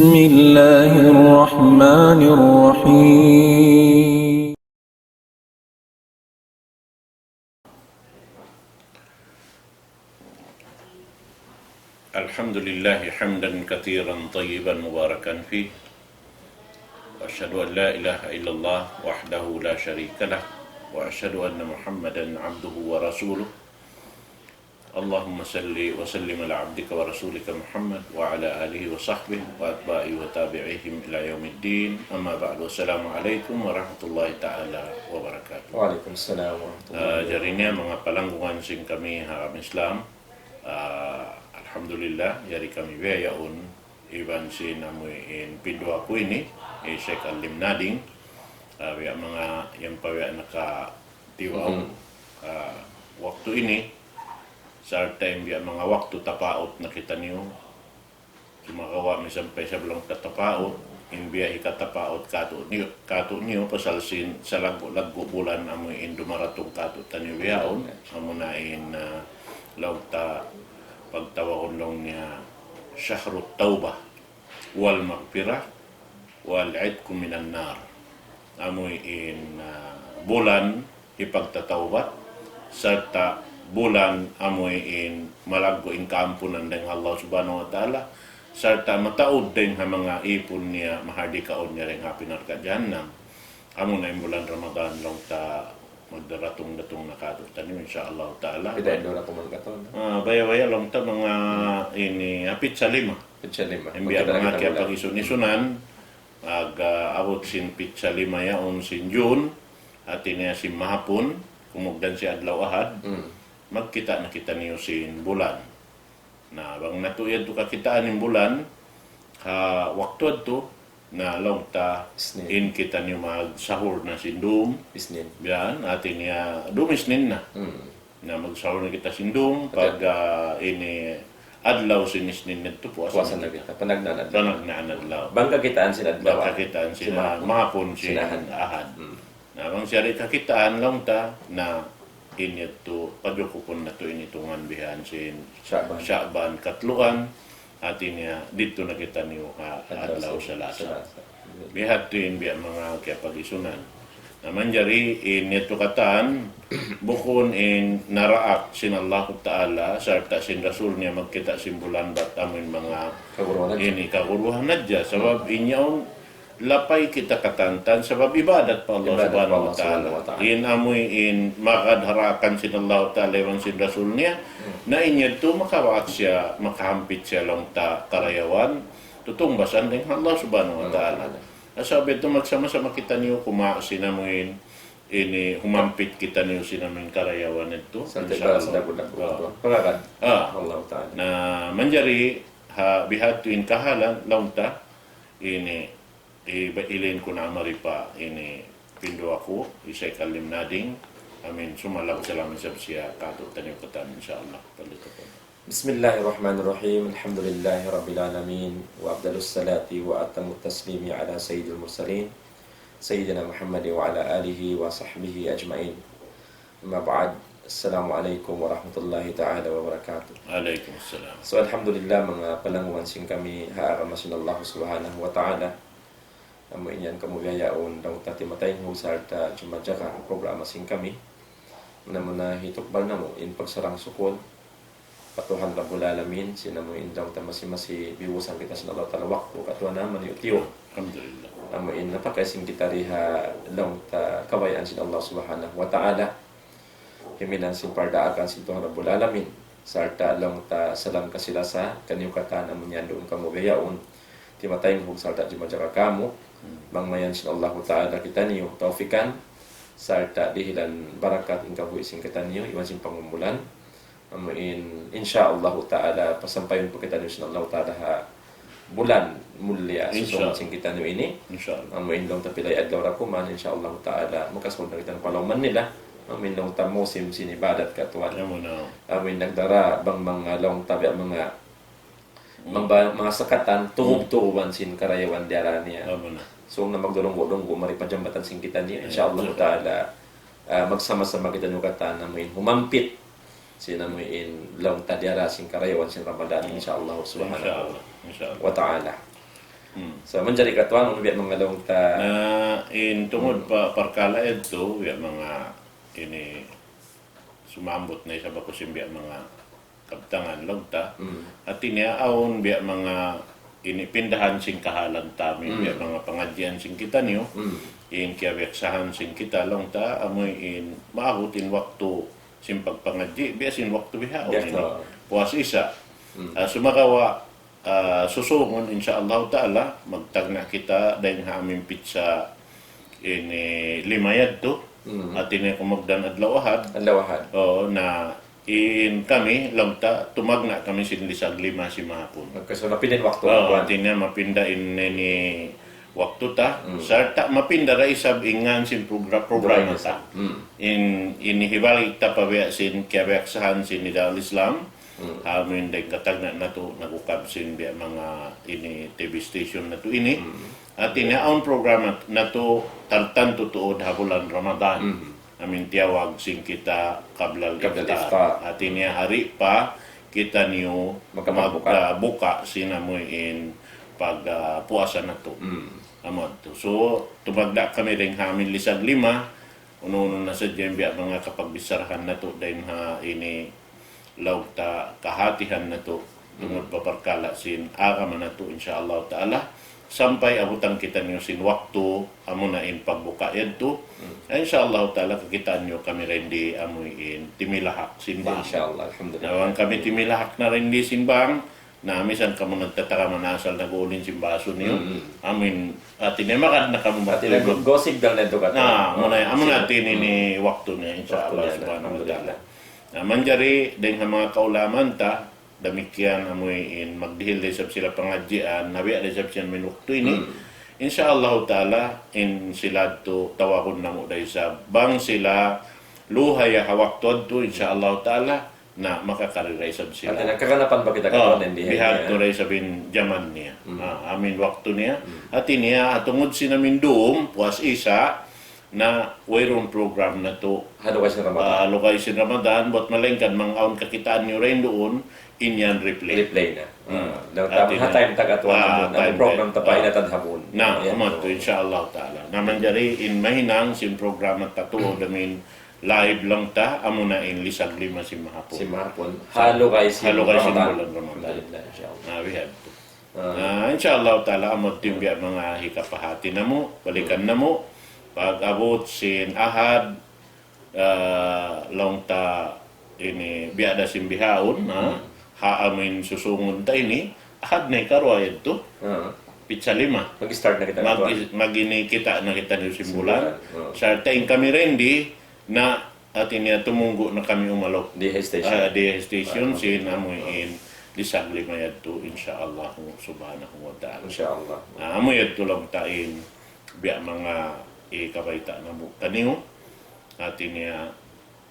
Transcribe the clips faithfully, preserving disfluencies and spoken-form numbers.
بسم الله الرحمن الرحيم. الحمد لله حمدا كثيرا طيبا مباركا فيه. وأشهد أن لا إله إلا الله وحده لا شريك له، وأشهد أن محمدا عبده ورسوله. اللهم صل وسلم على عبدك ورسولك محمد وعلى آله وصحبه وأتباعه وتابعيهم إلى يوم الدين. أما بعد، والسلام عليكم ورحمة الله تعالى وبركاته. Wa alaykum salam wa rahmatullah. Ah, jari niya manga palanggungan sin kami ha agama Islam. Ah, alhamdulillah, jari kami biya' yaun iban sin amuin pinduwa ku ini, hi Sheikh Alim Nading, ah, biya' manga yan pa biya' nakatiwaw, ah, waktu ini, sarta' in biya' manga waktu tapaut na kitaniyu, sumagawa' misan pa isab laung ta tapaut, in biya' hikatapaut katu' niyu, katu' niyu pasal sin salaggu'-laggu' bulan amuin dumaratung katu'taniyu bihaun, amuna in, ah, laung ta pagtawagun laung niya شهر التوبة والمغفرة والعتق من النار. Amuin, ah, bulan hipagtatawbat, sarta' bulan amuin malaggu' in kaampunan dayn ha Allah Subhanahu wa Ta'ala, sarta' mataud dayn ha manga ipun niya, mahardikaun niya dayn ha api narka' jahannam. Amuna in bulan Ramadan laung ta magdaratung-datung na katu'taniyu, insya Allah Ta'ala. Pila in dura kuman kato, no? Ah, baya'-baya' laung ta manga ini, ah, pitsa lima. Pitsa lima. In biya' manga kiyapag-isun-isunan, ag, ah, abut sin pitsa lima yaun sin June, hati niya sin mahapun, kumugdan sin adlaw Ahad, magkita' na kitaniyu sin bulan. Na, bang natu' yadtu kakitaan in bulan, ha waktu yadtu, na laung ta in kitaniyu magsahur na sin dum. Isnin. Yan, hati niya, dum Isnin na. Na magsahur na kita sin dum, pag, ah, ini adlaw sin Isnin yadtu, puasa na kita. Panagnaan adlaw. Panagnaan adlaw. Bang kakitaan sin adlaw, bang kakitaan sin mahapun sin Ahad. Na, bang siya di' kakitaan laung ta, na in yadtu, pajukupun natu' in itungan bihan sin Sha'ban katluan, hati niya, didtu na kitaniyu ha adlaw Salasa. Bihadtu in biya' manga kiyapag-isunan. Na manjari in yadtu katan, bukun in naraak sin Allahu Ta'ala, sarta' sin Rasul niya magkita' sin bulan bat amuin manga ini kaguruhan hadja. Sabab in yaun lapay kita katantan sabab ibadat pa Allah Subhanahu wa Ta'ala. In amuin magad ha daakan sin Allah Ta'ala iban sin Rasul niya, na in yadtu makawaak siya, makahampit siya laung ta karayawan, tutungbasan dayn ha Allah Subhanahu wa Ta'ala. Sabab yadtu magsama-sama kitaniyu kumawa' sin amuin ini humampit kitaniyu sin amuin karayawan yadtu. Insya Allah. Ah. Na manjari ha bihadtu in kahalan laung ta ini Iba-, ilin ku na mari pa ini pinduwa ku, isab kalim nading, amin, sumalam-salam isab siya katu'taniyu katan, insya Allah. Palitukun. بسم الله الرحمن الرحيم. الحمد لله رب العالمين، وأفضل الصلاة وأتم التسليم على سيد المرسلين، سيدنا محمد وعلى آله وصحبه أجمعين. أما بعد، السلام عليكم ورحمة الله تعالى وبركاته. Alaykum assalam. So, alhamdulillah, manga palanggungan sin kami ha agama sin Allah Subhanahu wa Ta'ala. Amu in yan kamu biya' yaun, laung ta timataynghug sarta' jumajaga programa sin kami. Muna-muna hitukbal namu' in pagsarang-sukul pa Tuhan Rabbul Alamin, sin amu in laung ta masi-masi biyusan kita sin Allah Ta'ala waktu, katuan na maniyu'-tiyu'. Alhamdulillah. Amu in napakaising kita di ha laung ta kabayaan sin Allah Subhanahu wa Ta'ala. Himinan sin pardaakan sin Tuhan Rabbul Alamin. Sarta' laung ta salam kasi-lasa kaniyu katan amu in yan duun kamu biya' yaun. Timataynghug sarta' jumajaga kamu. Hmm. Bang mayan sin Allahu Ta'ala kitaniyu tawfikan, sarta' dihilan barakat in kabuhi' sin kitaniyu, iban sin pangumulan. Amu in, insya Allahu Ta'ala, pasampayun pa kitaniyu sin Allahu Ta'ala ha bulan mulliya susūngun sin kitaniyu ini. Insya Allah. Amu in laung ta pilay adlaw da kuman, insya Allahu Ta'ala, makasūd na kita pa lawm nila. Amu in laung ta musim sin ibadat katuan. Amu na. Amu in nagdara bang manga laung ta biya' manga manga, manga sakatan, tuhub-tuhuban sin karayawan diyara niya. Amu na. So, na magdulunggu-dunggu mari pa jambatan sin kitaniyu, insya Allah Ta'ala, ah, magsama-sama kitaniyu katan amu in humampit sin amu in laung ta diyara sin karayawan sin Ramadan, insya Allah Subhanahu wa Ta'ala. Hmm. So, manjari katuan, unu biya' manga laung ta. Na, in tungud pa parkala' yadtu, biya' manga ini sumambut na isab aku sin biya' manga kabtangan laung ta. Hmm. Hati niya awn biya' manga ini pindahan sin kahalan ta amin, Hmm. biya' manga pangadjian sin kitaniyu, Hmm. in kiyabiyaksahan sin kita laung ta, amuin maabut in waktu sin pagpangadji', biya' sin waktu bihaun ini. Biya' to. Puas Isa. Hmm. Ah, sumagawa', ah, susungun, insya Allah Ta'ala, magtagna' kita dayn ha amin pitsa ini lima yadtu. Hmm. Hati niya kumugdan adlaw Ahad. Adlaw Ahad. Oo, na in kami, laung ta, tumagna' kami sin lisag lima simahapun. Okay, so mapinda in waktu, Oo, kuwan. Hati niya mapinda in ini waktu ta. Hmm. Sarta' mapinda da isab in ngan sin progra-, programa ta. Hmm. In, ini hibalik ta pa biya' sin kiyabiyaksahan sin Nida al-Islam. Hmm. Amin dayn katagna' natu' nag-ukab sin biya' manga ini T V station natu' ini. Hmm. Hati niya awn programa natu' tartantu tuud ha bulan Ramadan. Hmm. Amin tiyawag sin kita qabla al-iftar. Qabla al-iftar. Hati niya hari pa kitaniyu Magkapagbuka. magbuka sin amuin pag, ah, puasa natu'. Hmm. Amu yadtu. So, tumagna' kami dayn ha amin lisag lima, unu-unu na sadja in biya' manga kapagbissarahan natu' dayn ha ini laung ta kahatihan natu', tungud pa parkala' sin agama natu', insya Allah Ta'ala, sampay abutan kitaniyu sin waktu, amuna in pagbuka yadtu. Hmm. Insya Allah Ta'ala, kakitaan niyu kami dayn di amuin timilahak sin bang. Insya Allah, alhamdulillah. Na bang kami timilahak na dayn di sin bang, na misan kamu nagtataka man asal nag-uulin sin basu niyu. Hmm. Amin, hati niya magad na kamu Hati niya magtulog. Go signal na ito ka. Na, amuna, amuna Signal. hati ini Hmm. waktu niya, insya Waktu Allah niya, Subhanahu wa Ta'ala. alhamdulillah. Na, manjari dayn ha manga kaulamaan ta, damikkiyan amuin magdihil da isab sila pangadjian, nabiya' da isab siya amin waktu ini. Hmm. Insya Allah Ta'ala, in sila yadtu tawagun namu' da isab. Bang sila luhaya ha waktu yadtu, insya Allah Ta'ala, na makakari da isab sila. Hati niya, kaganapan ba kita Oh, katuan in di bihadtu niya? da isab in jaman niya. Hmm. Ah, amin waktu niya. Hmm. Hati niya, tungud sin amin dum, puas Isa, na wayruun program natu'. Ha lugay sin Ramadan. Ah, ha lugay sin Ramadan, buwat malaingkan bang awn kakitaan niyu dayn duun, in yan replay. Replay na. Hmm. Ah, Daw hati tama ha niya. time ta katuan Ah, namu', time program ta ta. pa Ah. inatan ha buun. Na, Yan. amu yadtu, insya Allah Ta'ala. Na manjari in mahinang sin programa ta tuud, amin live laung ta, amuna in lisag lima simahapun. Simahapun. Ha lugay sin Ha lugay sin Ramadan. bulan Ramadan. Alhamdulillah, insya Allah. Na, bihadtu. Ah. Na, insya Allah Ta'ala, amu yadtu in biya' manga hikapahati namu', balikan Hmm. namu'. Pag-abut sin Ahad, ah, laung ta ini biya' da sin bihaun, ha? Hmm. Ha amin susungun ta ini, Ahad na hikaruwa yadtu. Ah. Pitsa lima. Mag-start na kita Mag-, katuan. mag-ini kita na kitaniyu sin bulan. Sin bulan. Ah. Sarta' in kami dayn di, na hati niya tumunggu' na kami umalup. Di ha station. Ah, di ha station, Ah, sin amuin lisag lima yadtu, insya Allah subhanahu wa ta'ala. Insya Allah. Ah, amu yadtu laung ta in biya' manga hikabayta' namu' kaniyu. Hati niya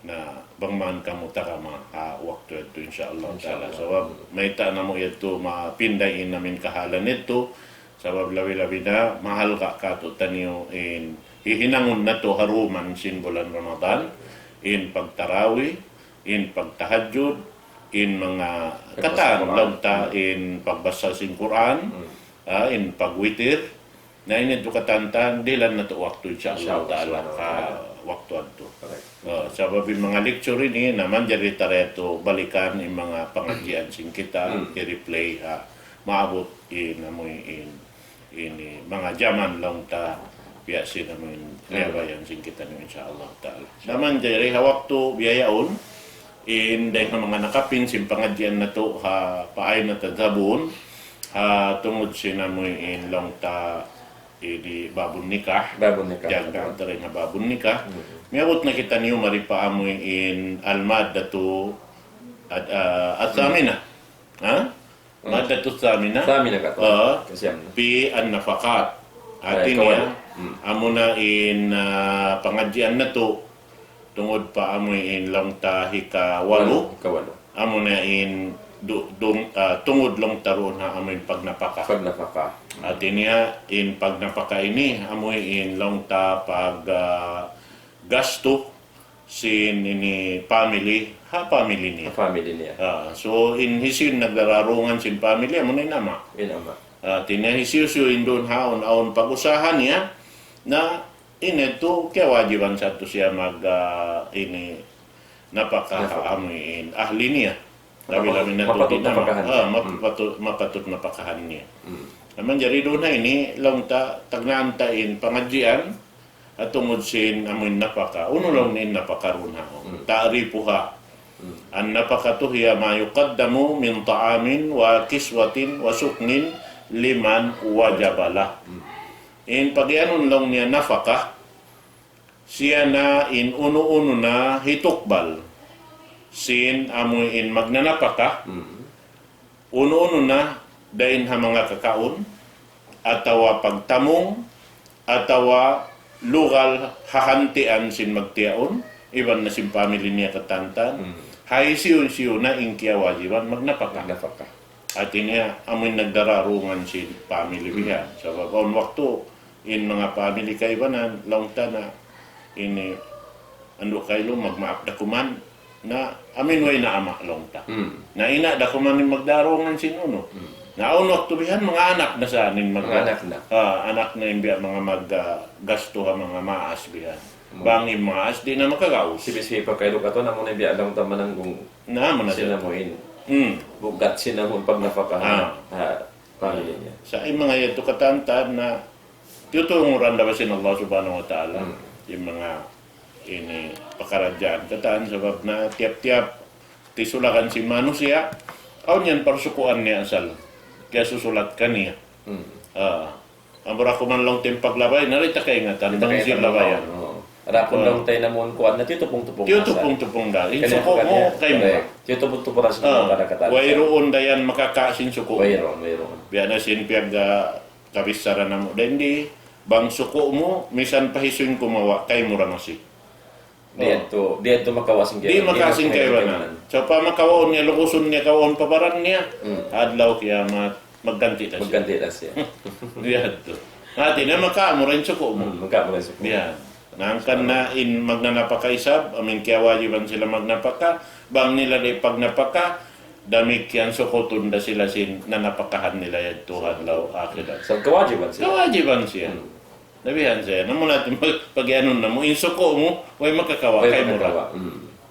na bang man kamu tagama ha waktu yadtu, insya Allah Insya Ta'ala. Allah. Sabab mayta' namu' yadtu mapinda in amin kahalan yadtu. Sabab labi-labi na mahalga' katu'taniyu in hihinangun natu' ha duman sin bulan Ramadan, in pagtarawih, in pagtahajjud, in manga Pagbasa katan Qur'an. laung ta, in pagbasa sin Qur'an, Hmm. ah, in pagwitir. Na ini yadtu katan-katan, dihilan natu' waktu, insya Allah Insya Allah Ta'ala, subhanahu wa ha ta'ala. waktu yadtu. Correct. Ah, sabab in manga lecture ini, na manjari ta da yadtu balikan in manga pangadjian sin kita, Hmm. i-replay ha maabut in amuin ini manga jaman laung ta biya' sin amuin Hmm. liyabayan sin kitaniyu, insya Allah Ta'ala. Na manjari ha waktu bihaun, in dayn ha manga nakapin sin pangadjian natu' ha Fa Aina Tadhhabun, ha tungud sin amuin laung ta ini Babun Nikah. Babun Nikah. Jagdaan ta dayn ha Babun Nikah. Hmm. Miyabut na kitaniyu mari pa amuin Al-Maddatu At-, ah, At-Thamina. Ha? Hmm. Maddatu Thamina. Thamina ka to. Ah, Kasiyam na. Fi An-Nafaqat. Ay, Hati niya, kawalu. Hmm. amuna in, ah, pangadjian natu', tungud pa amuin laung ta hikawalu. Walu, hikawalu. Amuna in du-, dung-, ah, tungud laung ta duun ha amuin pagnapaka. Pagnapaka. Hati niya, in pagnapaka ini, amuin laung ta pag, ah, gastu sin ini family, ha family niya. Ha family niya. Ah, so, in hisiyu in nagdararungan sin family, amuna in ama'. In ama'. Ah, hati niya hisiyu-siyu in duun ha awn, awn pag-usaha niya, na ini tuud kiyawajiban sa tuud siya mag, ah, ini, napaka ha amuin ahli niya. Labi-labi na tuud in ama. Mapatut napakahan niya. Ah, mapatut, mapatut napakahan niya. Na manjari duun ha ini, laung ta, tagnaan ta in pangadjian, ha tungud sin amuin napaka. Unu laung niya in napaka duun ha awn. Ta'rifuha. النفقة هي ما يقدم من طعام وكسوة وسكن لمن وجب له. In pagiyanun laung niya napaka, siya na in unu-unu na hitukbal sin amuin magnanapaka, unu-unu na dayn ha manga kakaun, atawa pagtamung, atawa lugal hahantian sin magtiyaun, iban na sin family niya katantan, ha hisiyu-siyu na in kiyawajiban magnapaka. Magnapaka. Hati niya, amuin nagdararungan sin family bihan. Sabab awn waktu, in manga family kaibanan, laung ta na, ini, andu' kailu, magmaap da kuman, na, amin way na ama' laung ta. Na ina' da kuman in magdarungan sin unu. Na awn waktu bihan, manga anak na sa in mag-, manga anak na. Ah, anak na in biya' manga mag, ah, gastu ha manga maas bihan. Bang in maas, di' na makagaus. Sibi'-sibi' pa kailu katu', amu na in biya' laung ta mananggung. Na, amu na sin sa. Amuin. Bugat sin amuin pagnapaka. Ah. Ha, family niya. Sa' in manga yadtu katantan na tiyutunguran da ba sin Allah Subhanahu wa Ta'ala, in manga ini pakaradjaan katan, sabab na tiyap-tiyap tisulakan sin manusiya', awn yan parsukuan niya asal, kiyasusulat kaniya. Ah, amura kuman laung ta in paglabay, na di' ta kaingatan, bang sin labayan. Adapun laung ta in amun kuwan na tiyutupung-tupung. Tiyutupung-tupung da. In suku' mu, kaymu. Tiyutupung-tupung da sin amun kada katan. Wayruun da yan makaka' sin suku'. Wayruun, wayruun. Biya' na sin piyag, ah, kabissaran namu' dindi, bang suku' mu, misan pa hisiyu in kumawa', kaymu ra masi. Di' yadtu, di' yadtu makawa' sin kaibanan. Di' makawa' sin kaibanan. Sa' pa makawaun niya, lukusun niya, kawaun pa baran niya. Adlaw kiyamat, magganti da siya. Magganti da siya. Di' yadtu. Hati niya, makawa' mu ra in suku' mu. Makawa' mu ra in suku'. Yan. Hangkan na in magnanapaka isab, amuin kiyawajiban sila magnapaka, bang nila di' pagnapaka, damikkiyan sukutun da sila sin nanapakahan nila yadtu ha adlaw akhirat. Sa' kawajiban sila. Kawajiban siya. Na bihan siya, na amu na yadtu pag-, pagiyanun namu', in suku' mu, way makakawa', kaymu ra.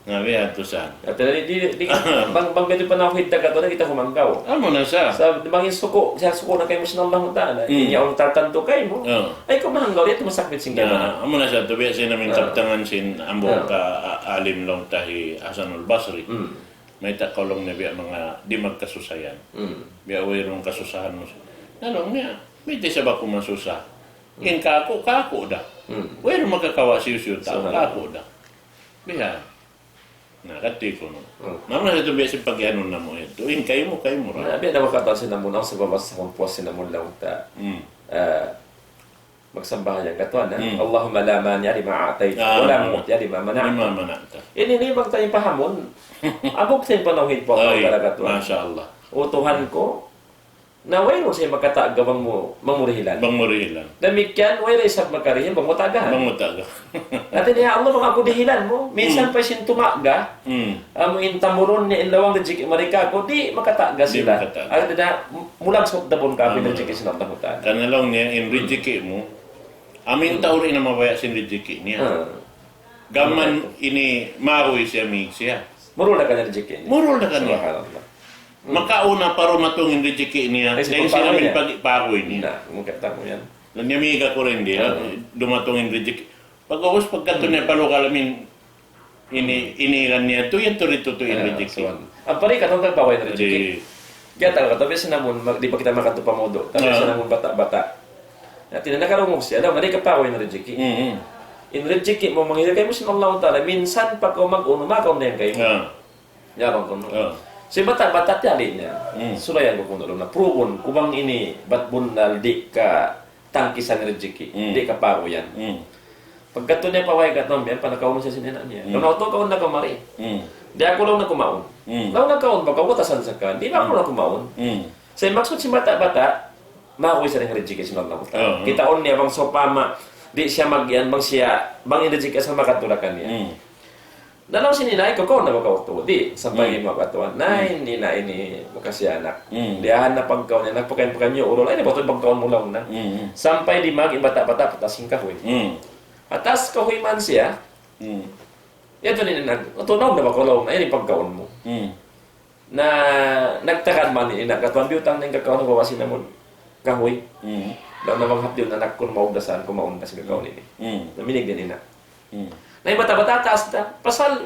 Na bihan yadtu sa. At di, di, di, bang, bang biya' diin panawhid ta katu', di' kita humanggaw. Amu na sa. Sa' bang in suku', sa' suku' na kaymu sin Allahu Ta'ala. In yaun tartantu kaymu. Ay, kaw mahanggaw, di' yadtu masakbit sin kaibanan. Amu na sa, tuud biya' sin amuin kabtangan sin hambuuk ka, a-, alim laung ta hi Hasanul Basri. Mayta' kaw laung niya biya' manga di' magkasusahan. Biya' wayruun kasusahan mu. Na laung niya, mayta' isab aku masusa. In kāku', kāku' da. Wayruun makakawa' hisiyu-siyu tau, kāku' da. Bihan. Na, kati kunu'. Na, amu na yadtu biya' sin pagiyanun namu' yadtu. In kaymu, kaymu ra. Na, biya' da makatan sin amun, awn sabab sa amun puas sin amun laung ta. Ah, magsambahayang katu', na. اللهم لا مانع لما أعطيت ولا معطي لما منعت. Lima mana'ta. Ini, ini bang ta in pahamun. Amu sa in panawhid pa Allah Ta'ala katu'. Masha Allah. O Tuhan ku, na wayruun sa makatagga bang mu, bang mu dihilan. Bang mu dihilan. Damikkiyan, wayruun isab makarihil bang mu tagahan. Bang mu tagahan. Hati niya, ya Allah, bang aku dihilan mu, minsan pa sin tumagga, amu in tamurun niya in lawang rijiki' mari kāku', di' makatagga sila. Di' makatagga. Hati niya, mulagsut da bun kāku' in rijiki' sin Allahu Ta'ala. Karna' laung niya, in rijiki' mu, amu in tau di' na mabaya' sin rijiki' niya. Gam ini maruy siya, mīg siya. Murul da kaniya rijiki' niya. Murul da kaniya. Subhanallah. Makauna pa dumatung in rijiki' niya. Ay, dayn sin amuin pag-, paruy niya. Na, mungkin tamu yan. Laung niya, mīg aku dayn di, dumatung in rijiki'. Pag'ubus, pagkadtu niya pa lugal amuin ini, inilan niya, tu yan, tu ri, tu, tu in rijiki'. Ampa di' katu' kapaguwa' in rijiki'. Di'. Kaya taga katu', biya' sin amun, di' pa kita makadtu pa mawdu'. Taga sin amun bata'-bata'. Hati niya nakarungug siya, laung niya di' kapaguwa' in rijiki'. In rijiki' mu manghilal kaymu sin Allahu Ta'ala, minsan pa kaw mag-unu, makaun dayn kaymu. Ya, bang kunu'. Sin bata'-bata' tiyali' niya. Sulayan ku kunu' laung niya. Prubun, ku bang ini, bat bunnal di' katangkisan rijiki', di' kapaguwa' yan. Pagkadtu niya pa way katan, biya' pa nakaun siya sin ina' niya. Laung niya, "Utu', kaun na kaw mari." "Di' aku," laung niya, "kumaun." "Laung niya, kaun ba kaw, kutasan sa kan?" "Di' ba aku na kumaun." Sa' in maksud sin bata'-bata', makuy sa dayn rijiki' sin Allah Ta'ala. Kitaun niya bang sawpama, di' siya mag-iyan, bang siya, bang in rijiki' asal makadtu da kaniya. Na laung sin ina', "Ikaw, kaun na ba kaw tuud?" "Di', sampay di' magkatuan." Na, ini na ini, makasi anak. Diyahan na pagkaun niya, nagpakain-pakain niya, "Uru, ay, ini ba tuud pagkaun mu?" laung na. Sampay di' mag-, bata'-bata', patas sin kahuy. Patas kahuy man siya. Yadtu in ina', "Atu, naun na ba kaw?" laung na, "Ini pagkaun mu." Na nagtagad man in ina', "Katuan, biyutang na in kakaun ha baba' sin amun kahuy. Laung na bang hapdi' in anak ku, maugdasan ku, maun na sin kakaun ini." Na minig in ina'. Na in bata'-bata' taas da. Pasal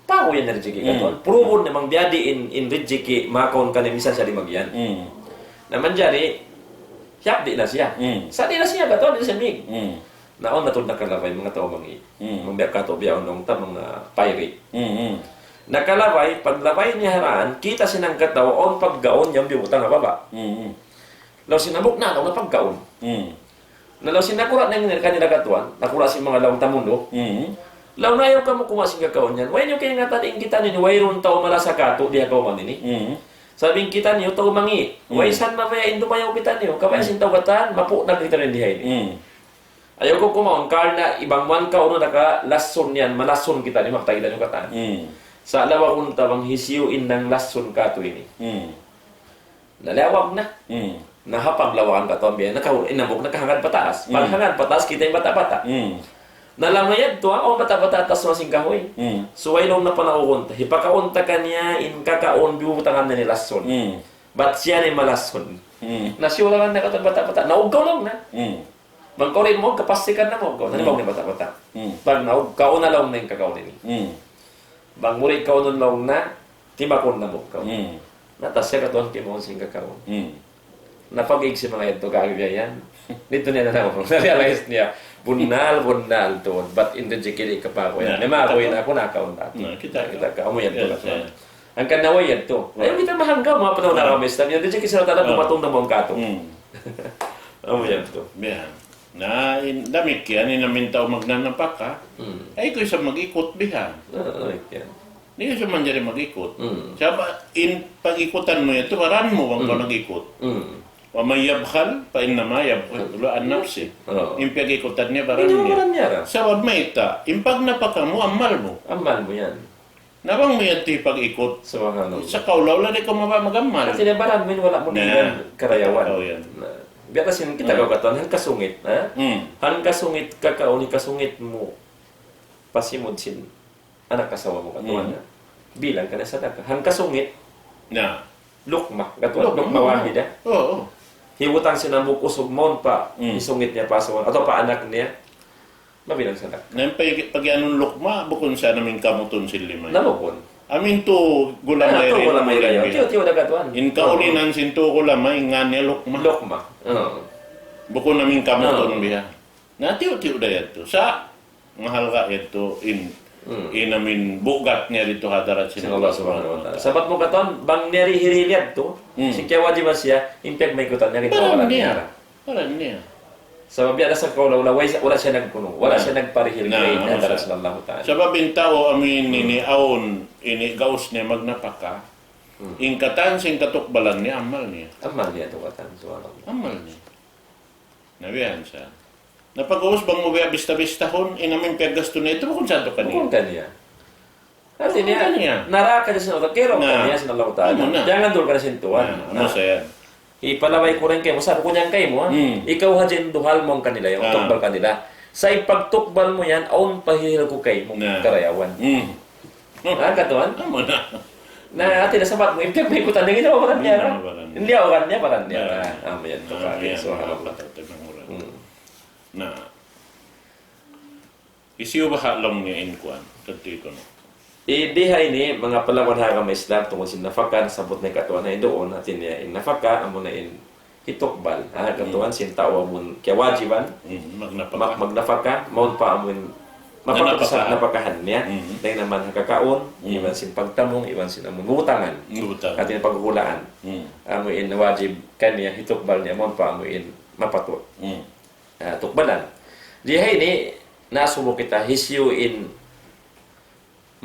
paguyan na rijiki katuan. Purubun na bang biyadiin in rijiki, makaun kaniya misan siya di' magiyan. Na manjari, hiyapdi' na siya. Sa' di' na siya katuan, di' na siya mig. Na awn na tuud nakalabay, manga tau mangi'. Manga biya' katu' biya' unu ta, manga payri. Nakalabay, paglabay niya ha dān, kita' sin hangka-tau, awn pagkaun, yan biyutang ha baba'. Laung sin hambuuk, na, laung na pagkaun. Na laung sin nakura' na in kanila katuan, nakura' sin manga laung tamundu. Laung na, "Ayaw kamu kumuha' sin kakaun yan. Way niyu kaingatan in kitaniyu, wayruun tau malasa kātu' dii ha kawman ini. Sabab in kitaniyu tau mangi'. Way san mabaya' in dumayaw kitaniyu, kabaya' sin tau katan, mapugnag kitaniyu dii ha ini." Ayaw kaw kumaun, karna' bang man kaunun na ka lasun yan, malasun kitaniyu, makita' kitaniyu katan. Sa' lawagun ta bang hisiyu in nanglasun kātu' ini. Na lawag na. Na ha paglawagan katu' biya' na kaw, in hambuuk nakahangad pataas. Paghangad pataas, kita' in bata'-bata'. Na laung niya yadtu, awn bata'-bata' taas sin kahuy. So, way laung na panaugun ta. Hipakaun ta kaniya in kakaun biyutangan niya lasun. Bat siya na in malasun. Na siyulangan na katu' bata'-bata'. Na uggaw laung na. Bang kaw di' mu, kapastikan na mu kaw. Tanibaw na bata'-bata'. Bang naug, kaun na laung na in kakaun ini. Bang mu di' kaunun laung na, timakun na mu kaw. Na tas siya katuan timaun sin kakaun. Na pag-ig sin manga yadtu kaagi biya' yan. Didtu niya na naman. Na-realize niya. Bunnal, bunnal tuud. Bat in rijiki di' kapaguyan. Na, makuha na aku, nakaun na. Na, kita', kita' ka, amu yan tuud. Hangkan na way yadtu. Ayaw kita mahanggaw, manga panaw na kami Islam. Yan, di' siya kisara tala dumatung na mong kato. Amu yan tuud. Biya'. Na, in, damikkiyan, in amin tau magnanapaka. Ay, ku isab mag-ikut biha. Ah, okay. Di' ku isab manjari mag-ikut. Sabab, in pag-ikutan mu yadtu, baran mu, bang kaw nag-ikut. ومن يبخل فإنما يبخل عن نفسه. In pag-ikutan niya, baran niya. Baran niya ra. Sabab mayta', in pagnapaka mu, amal mu. Amal mu yan. Na bang mu yan hipag-ikut. Subhanallah. Sa' kaulaw, wala' di' kaw mabaya' mag-amal. Kasi na baran mu yan, wala' mu na karayawan. Na, biya' ta sin kita kaw katan, hangkasungit, ha? Hangkasungit kakaun, hikasungit mu. Pasimud sin anak asawa mu katuan, ha? Bilang kaniya sadaka. Hangkasungit. Na. Lukma, katuan, lukma wahida. Oo. Hibutang sin hambuuk usug mawn pa, hisungit niya pa asawa, atawa pa anak niya. Mabilang sadaka. Na in pag-, pag-iyanun lukma, bukun sa amin kamutun sin lima. Na bukun. Amin tu gulamay rin. Tiyu'-tiyu' da katuan. In kaulinan sin tu gulamay, ngan niya lukma. Lukma. Oo. Bukun amin kamutun biha. Na tiyu'-tiyu' da yadtu. Sa' mahalga' yadtu in, in amin bugat niya didtu ha hadarat sin Allah Subhanahu wa Ta'ala. Sabab mu katan, bang niya hirihil yadtu, sin kiyawajiban siya, in piyagmaikutan niya, baran niya. Baran niya. Sabab biya' da sa' kaulaw, wala', wala' siya nagkunu', wala' siya nagparihil ha hadarat sin Allah Ta'ala. Sabab in tau amin ini awn, ini gaus niya magnapaka, in katan sin katukbalan niya, amal niya. Amal niya tu katan, subhanallah. Amal niya. Na biya' yan sa. Na pag-ubus bang mu biya' bista-bistahun, in amin piyaggastu niya, bukun sadtu kaniya. Bukun kaniya. Hati niya, bukun kaniya. Naraka da sin Allah, kiro kaniya sin Allah Ta'ala. Amu na. Jangan dul ka na sin Tuhan. Na, amu sa yan. Ipalabay ku rin kaymu, sa' bukun yan kaymu, ha? Ikaw hadja in duhal mu kanila, yan, tukbal kanila. Sa' in pagtukbal mu yan, awn pa hirihil ku kaymu, karayawan. Ha, katuan? Amu na. Na, hati na sabab mu, in piyagmaikutan niya, in diyaw baran niya, ha? In diyaw baran niya, baran niya. Ah, amu yan, tukbal. Subhanallah. Na. Hisiyu baha' laung niya in kuwan, kadtu kunu'. Di ha ini, manga palawan ha agama Islam, tungud sin nafaka, sabut na katuan na in duun, hati niya in nafaka, amu na in hitukbal. Ha, katuan sin tau amun kiyawajiban, magnapaka, mawn pa amun mapatut sa napakahan niya. Dayn ha kakaun, iban sin pagtamung, iban sin amun butangan. Hati niya paghulaan. Amu in wajib kaniya hitukbal niya, mawn pa amu in mapatut. Ah, tukbalan. Di ha ini, nasubu kita hisiyu in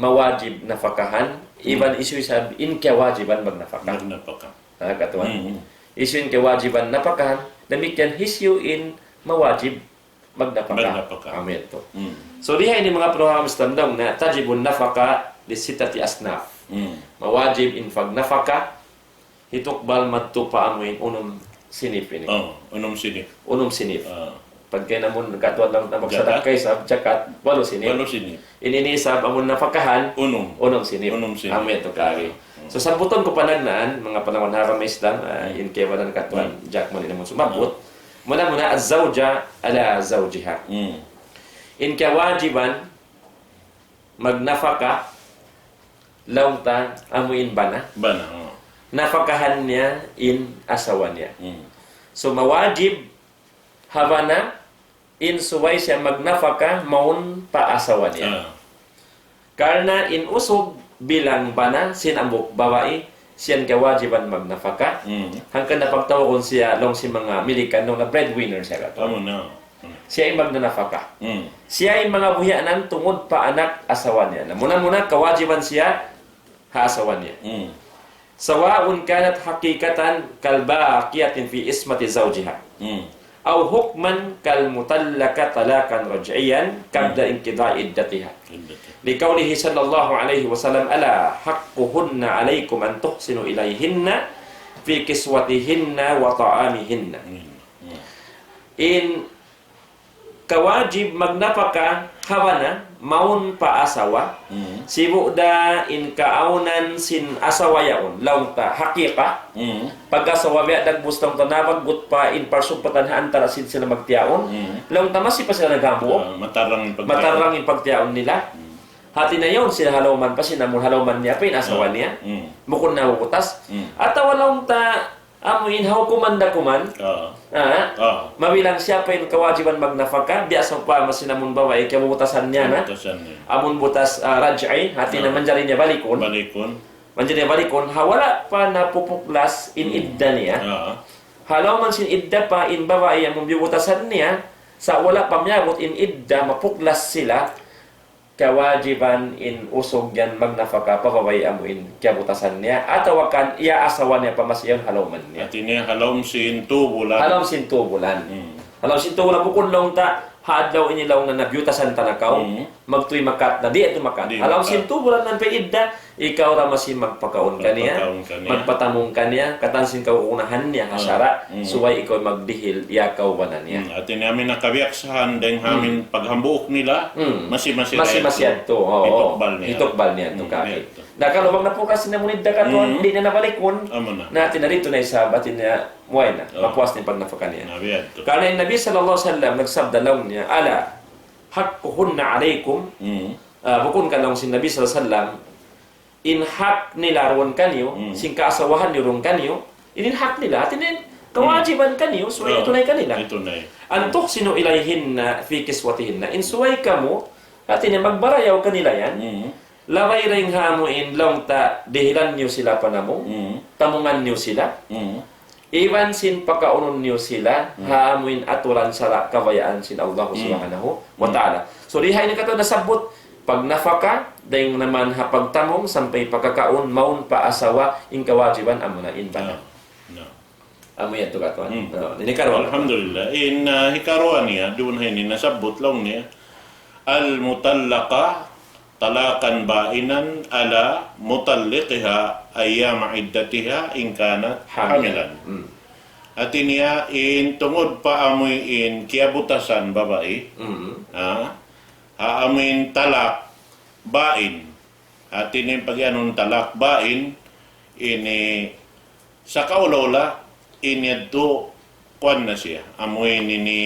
mawajib nafakahan, iban hisiyu isab in kiyawajiban magnafaka. Magnapaka. Ah, katuan. Hisiyu in kiyawajiban nafakahan, damikkiyan hisiyu in mawajib magnapaka. Magnapaka. Amu yadtu. Hmm. So, di ha ini manga pagnawahan Islam daw na tajibun nafaka li sittati asnaf. Hmm. Mawajib in pagnapaka, hitukbal madtu pa amuin unum sinip ini. Oh, unum sinip. Unum sinip. Ah. Pagka namun katuan daw na magsadakka isab, jakat, walu sinip. Walu sinip. Ini ini isab amun napakahan, unum. Unum sinip. Unum sinip. Amu yadtu kari. Hmm. So, sabbutun ku panagnaan, manga panagnaan ha agama Islam, ah, hmm, in kaibanan katuan, hmm, jak man ini amun sumabbut. Hmm. Muna-muna, az-zawja ala zawjiha. Hmm. In kiyawajiban magnapaka, laung ta, amu in bana. Bana, oh. Napakahan niya in asawa niya. Hmm. So, mawajib ha bana in subay siya magnapaka mawn pa asawa niya. Ah. Karna' in usug bilang bana sin hambuuk babai, siya in kiyawajiban magnapaka. Mm. Hangkan na pagtawagun siya, laung sin manga Milikan, laung na breadwinner siya katu'. Amu na. Mm. Siya in magnanapaka. Mm. Siya in mangabuhianan tungud pa anak asawa niya. Na muna-muna kawajiban siya ha asawa niya. Mm. سواء كانت حقيقة كالباقية في عصمة زوجها، hmm, أو حكما كالمطلقة طلاقا رجعيا قبل، hmm، انقضاء عدتها. Iddatiha. لقوله صلى الله عليه وسلم: ألا حقهن عليكم أن تحسنوا إليهن في كسوتهن وطعامهن. Hmm. Hmm. In kawajib magnapaka ha bana mawn pa asawa, mm, sibu' da in kaawnan sin asawa yaun, laung ta haqiqa, mm, pag-asawa biya' dagbus laung ta nabaggut pa in parsugpatan ha antara sin sila magtiyaun, mm, laung ta masi pa sila naghambuuk. Ah, matarrang in pagtiyaun. Matarrang in pagtiyaun nila. Mm. Hati niya yaun sila ha lawman pa sin amun ha lawman niya pa in asawa, ah, niya. Mm. Bukun na butas. Mm. Atawa laung ta amu in ha hukuman dakuman. Ah. Ah. Ah. Mabilang siya pa in kawajiban magnapaka, biya' sawpama sin amun babai kiyabutasan niya na. Butasan niya. Amun butas, ah, raj'i, hati niya, ah, manjari niya balikun. Balikun. Manjari niya balikun, ha wala' pa napupuklas in, hmm, idda niya. Ah. Ha lawm sin idda pa in babai amun biyutasan niya, sa' wala' pa miyabut in idda, mapuklas sila, kawajiban in usug yan magnapaka pa babai amu in kiyabutasan niya, atawa kan iya asawa niya pa masi yaun ha lawm niya. Hati niya ha lawm sin tū bulan. Ha lawm sin tū bulan. Hmm. Ha lawm sin tū bulan, bukun laung ta, ha adlaw ini laung na nabiyutasan ta na kaw, hmm, magtuy makat na, di' atu makat. Di' makat. Ha lawm sin tū bulan ampa idda, ikaw ra masi magpakaun kaniya, magpakaun kaniya, magpatamung kaniya, katan sin kagunahan niya ha, ah, sara', mm, subay ikaw magdihil, iyakaw bana niya. Mm, hati niya amu in nakabiyaksahan dayng ha amu in, mm, paghambuuk nila, mm, masi-masi ra yadtu. Masi-masi yadtu, oo. Hitukbal niya. Hitukbal niya yadtu, mm, kari. Yadtu. Na kalu bang napuklas na amun idda katuan, mm, di' na nabalikun. Amu na. Na hati niya didtu na isab, hati niya, way na, oo, mapuas na in pagnapaka niya. Na, yadtu. Karna' in Nabi sallallahu alayhi wasallam nagsabda laung niya, ألا حقهن عليكم. Mm. Ah, bukun ka laung sin Nabi sallallahu alayhi wasallam, in hak nila duun kaniyu, hmm, sin kaasawahan niyu duun kaniyu, in, in hak nila, hati niya, hmm, kawajiban kaniyu, subay, oh, itunay kanila. Itunay. أن تحسنوا إليهن في كسوتهن. In subay kamu, hati niya, magbarayaw kanila yan. Hmm. Labay dayn ha amu in laung ta dihilan niyu sila panamung, hmm, tamungan niyu sila. Hmm. Iban sin pakaunun niyu sila, hmm, ha amu in aturan sara' kabayaan sin Allah, hmm, Subhanahu wa, hmm, Ta'ala. So, di ha ini katu' nasabbut, pagnapaka, dayn naman ha pagtamung, sampay pakakaun, mawn pa asawa, in kawajiban amuna in bana. Na. Na. Amu yadtu katuan. Hmm. Na, ini karuwa. Alhamdulillah. In, ah, hikaruwa niya, duun ha ini nasabbut laung niya, المطلقة طلاقا بائنا على مطلقها أيام عدتها إن كانت حاملا. حاملا. Hmm. Hati niya in tungud pa amu in kiyabutasan babai, hmm, ah, ha amu in talak ba'in. Hati niya in pagiyanun talak ba'in, ini sakaula-ula, ini yadtu kuwan na siya. Amu ini ini,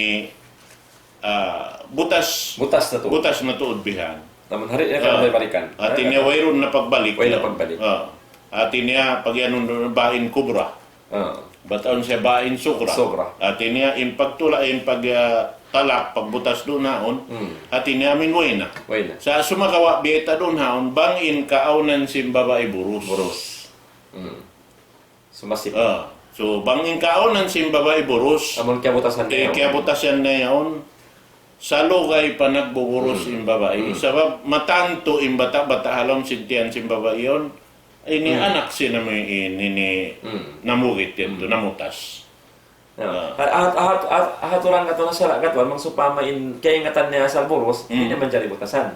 ah, butas. Butas na tuud. Butas na tuud bihan. Namun hari ini, ah, akan balikan. Hati niya wayruun na pagbalik. Way na pagbalik. Ah. Hati niya pagiyanun ba'in kubra. Ah. Bataun siya ba'in sugra. Sugra. Hati niya in pagtula, in pag, ah, talak, pagbutas duun haun. Hmm. Hati niya amu in way na. Way na. Sa' sumagawa' biyayta' duun haun, bang in kaawnan sin babai burus. Burus. Hmm. Sumasip. Ah. So, bang in kaawnan sin babai burus. Amun kiyabutasan niya yaun. Kiyabutasan niya yaun. Salugay pa nagbuburus, hmm, in babai. Hmm. Sabab matantu in bata'-bata' ha lawm sin tiyan sin babai yaun. Ini, hmm, anak sin amu in, ini, hmm, namugit yadtu, hmm, namutas. Ah. Ha, ha, ha, ha, ha, aturan katu' ha sara' katu', bang sawpama in kaingatan niya asal burus, Mm. di' na manjari butasan.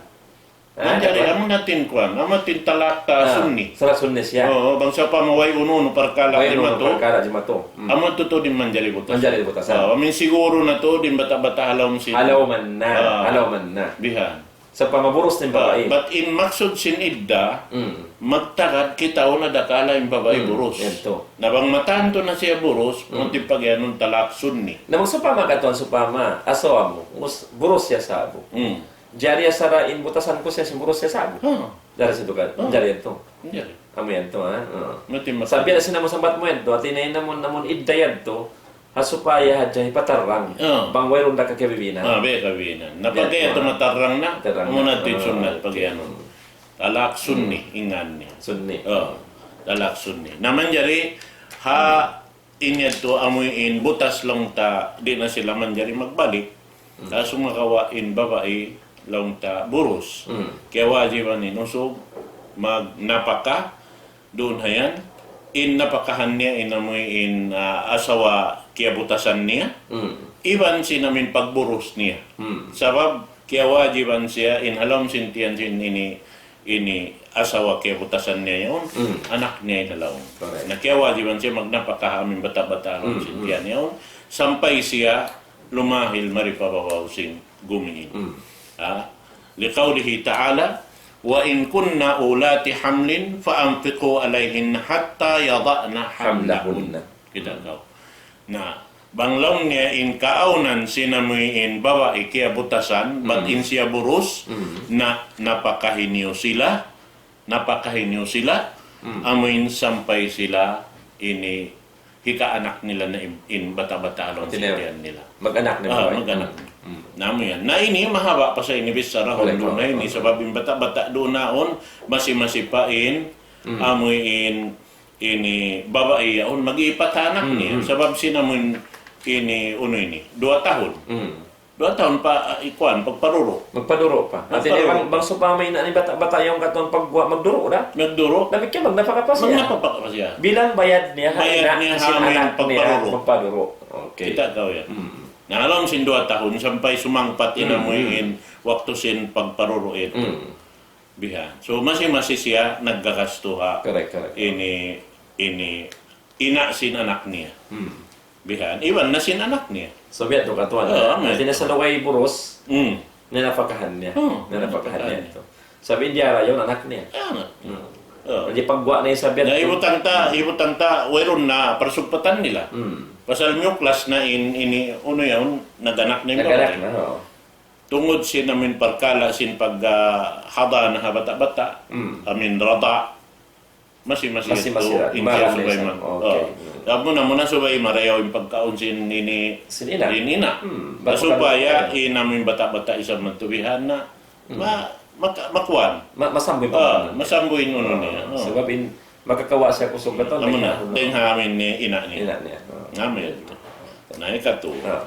Ah, manjari, katu'. Amu na in kuwan, amu na in talak ta Ah, sunni. Talak sunni siya. Oo, bang sawpama way unu-unu parkala' Way unu-unu jimatu. Parkala' jimatu. Hmm. Amu tuud in manjari butasan. Manjari butasan. Ah, amu in siguru na tuud in bata'-bata' ha lawm sin. Ha lawm na, Ah. ha lawm na. Bihan. Sawpama burus in Ah, babai. But in maksud sin idda, Hmm. magtagad kitaun na dakala' in babai Hmm, burus. Yan tuud. Na bang matantu na siya burus, Hmm. amu in pagiyanun talak sunni. Na bang sawpama katu', sawpama, asawa mu, mus-, burus siya sa'bu. Hmm. Jari asara in butasan ku siya sin burus siya sa'bu. Ha. Jari siya tuud. Ha. Jari yadtu. Jari. Amu yadtu, ha? Ha. Mati, mati. Sabab na sin amu sambat mu yadtu, hati niya in amun, amun idda yadtu, ha supaya hadja hipatarrang. Ha. Bang wayruun da kakiyabibinan. Ha, biya' kabibinan. Na pag yadtu matarrang na, Tarrang amu na. Na in sunnat Ha. Pag yan. Talak sunni, Hmm. in ngan niya. Sunni. Ha. Talak sunni. Na manjari, ha, in yadtu amu in butas laung ta, di' na sila manjari magbalik. Hmm. Sa' sumagawa' in babai laung ta burus. Hmm. Kiyawajiban in usug magnapaka duun ha yan. In napakahan niya in amu in, ah, asawa kiyabutasan niya. Hmm. Iban sin amu in pagburus niya. Hmm. Sabab kiyawajiban siya in ha lawm sin tiyan sin ini ini asawa kiyabutasan niya yaun, Mm. anak niya in ha lawm. Correct. Na kiyawajiban siya magnapaka ha amu in bata'-bata' ha lawm Mm, sin mm. tiyan yaun, sampay siya lumahil mari pa babaw sin gumi ini. Mm. Ha? لقوله تعالى: وإن كن أولات حمل فأنفقوا عليهن حتى يضعن حملهن. Hamlahunna. Kita' kaw. Na, bang laung niya in kaawnan sin amu in babai kiyabutasan, bat Mm. in siya burus, Mm. na napakahi niyu sila, napakahi niyu sila, Mm. amu in sampay sila ini hikaanak nila na in, in bata'-bata' ha lawm sin tiyan nila. Mag-anak na Ah, babai. Mag-anak. Mm. Na amu yan. Na ini mahaba' pa sa ini bichara Correct, hundu na correct, ini correct. Sabab in bata'-bata' duun na yaun, masi-masi pa in, Mm. amu in ini babai yaun mag-iipat anak Mm, niya. Mm. Sabab sin amu in ini unu ini, duwa tahun. Mm. Duwa tahun pa, ah, ikuan, pagparuru. Magpaduru pa. Hati niya Magpaduru. Bang, bang sawpama in ini bata'-bata' yaun katu' pagguwa' magduru da. Magduru. Damikkiyan magnapaka pa siya. Magnapaka pa siya. Bilang bayad niya, ha, Bayad ina, niya sin ha amu in anak niya, pagparuru. Magpaduru. Okay. Kita' kaw yan. Mm. Na ha lawm sin duwa tahun, sampay sumangpat in Mm, amu mm. in waktu sin pagparuru ini. Mm. Bihan. So, masi-masi siya naggagastu ha Correct, correct. ini, ini, ina sin anak niya. Hmm. Bihan. Iban na sin anak niya. So, biya' tu katuan. Oo, amu. Hati niya sa lugay burus, Hmm. nanapakahan niya. Hmm, Nanapakahan niya nanapakahan niya. Ito. Sabab in diyara yaun anak niya. Anak. Hmm. Oo. Jadi pagguwa' na isab yan. Na hibutang ta, hibutang ta, wayruun na parsugpatan nila. Hmm. Pasal miyuklas na in, ini, unu yaun, nag-anak na in Nag-anak babai. Na, oo. Tungud sin amu in parkala' sin pag, ah, hadana ha bata'-bata', Hmm. amu in rada'. Masi-masi Masi-masi yadtu, ra. In Mara siya na subay isab. Ma-, Okay. Oh. Hmm. Amu na, amu na subay marayaw in pagkaun sin ini, Sin ina. Sin ina. Hmm. Na supaya Bata'-bata'. In amu in bata'-bata' isab mantubihan na, Hmm. ma-, maka-, makuan. Ma-, masambuy pa Ah, man. Masambuy in unu Ah, niya. Oh. Sabab in makakawa' siya kusug katan, Amu na, dayng ha amu in ina niya. Ina niya. Oh. Amu yadtu. Na hikatu. Ah.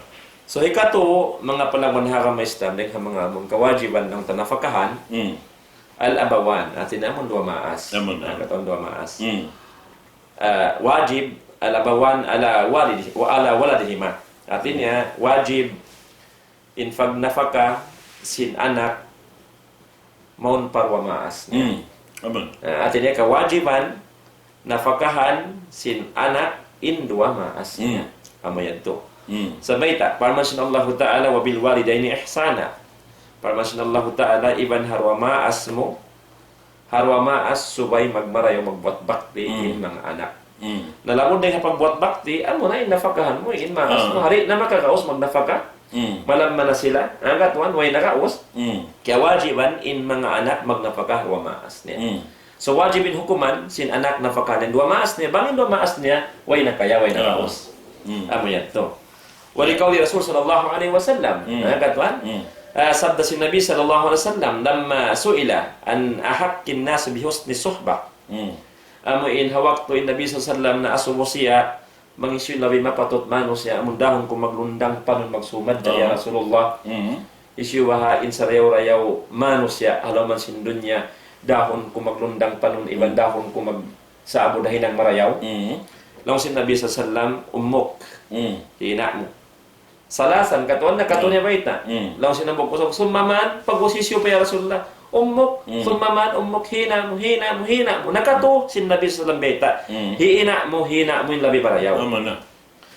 So, hikatu, manga palangwan ha agama Islam, dayng ha manga amun kawajiban laung ta napakahan, Hmm. al-abawan, hati niya amun duwa maas. Amun, Na amun. Katan duwa maas. Hmm. Ah, wajib, al-abawan ala walidi-, wa ala waladihima. Hati niya, wajib in pagnapaka sin anak mawn pa duwa maas niya. Hmm. Amun. Ah, hati niya kawajiban napakahan sin anak in duwa maas niya. Hmm. Amu yadtu. Hmm. Sabab mayta', parman sin Allahu Ta'ala, "Wa bil walidayni ihsana." Parman sin Allahu Ta'ala, iban ha duwa maas mu, ha duwa maas subay magmarayaw magbuwat bakti Hmm. in manga anak. Hmm. Na lamud dayng ha pagbuwat bakti, amu na in napakahan mu, in maas Ah. mu, di' na makagaus magnapaka. Hmm. Malamma na sila, hangkan tuwan, way nagaus. Hmm. Kiyawajiban in manga anak magnapaka ha duwa maas niya. Hmm. So, wajib in hukuman, sin anak napakahan in duwa maas niya, bang in duwa maas niya, way nakaya, way Ah. nagaus. Hmm. Amu yadtu. Wa li qawli Rasul sallallahu alayhi wasallam. Hmm. Hangkan tuwan, Hmm. ah, sabda sin Nabi sallallahu alayhi wasallam, لما سئل عن أحق الناس بحسن الصحبة. Hmm. Amu in ha waktu in Nabi sallallahu alayhi wasallam naasubu siya, bang hisiyu in labi mapatut manusiya', amun dahun ku maglundang panun magsumad, ya Ah. Rasulullah. Hmm. Hisiyu baha' in sarayaw-rayaw manusiya', ha lawm sin dunya, dahun ku maglundang panun, iban Hmm. dahun ku mag-, sa'bu da hinang marayaw. Hmm. Laung sin Nabi sallallahu alayhi wasallam, "Ummuk." Hmm. Hi ina' mu. Salasan, katu' na, katu' niya bayta'. Hmm. Laung sin Abu Kusum, "Summa man?" Pag-ubus, "Hisiyu pa ya Rasulullah?" "Ummuk, hmm, summa man, ummuk, hi ina' mu, hi ina' mu, hi ina' mu." Nakatu' sin Nabi sallallahu alayhi wasallam bayta'. Hmm. Hi ina' mu, hi ina' mu in labi marayaw. Amu na.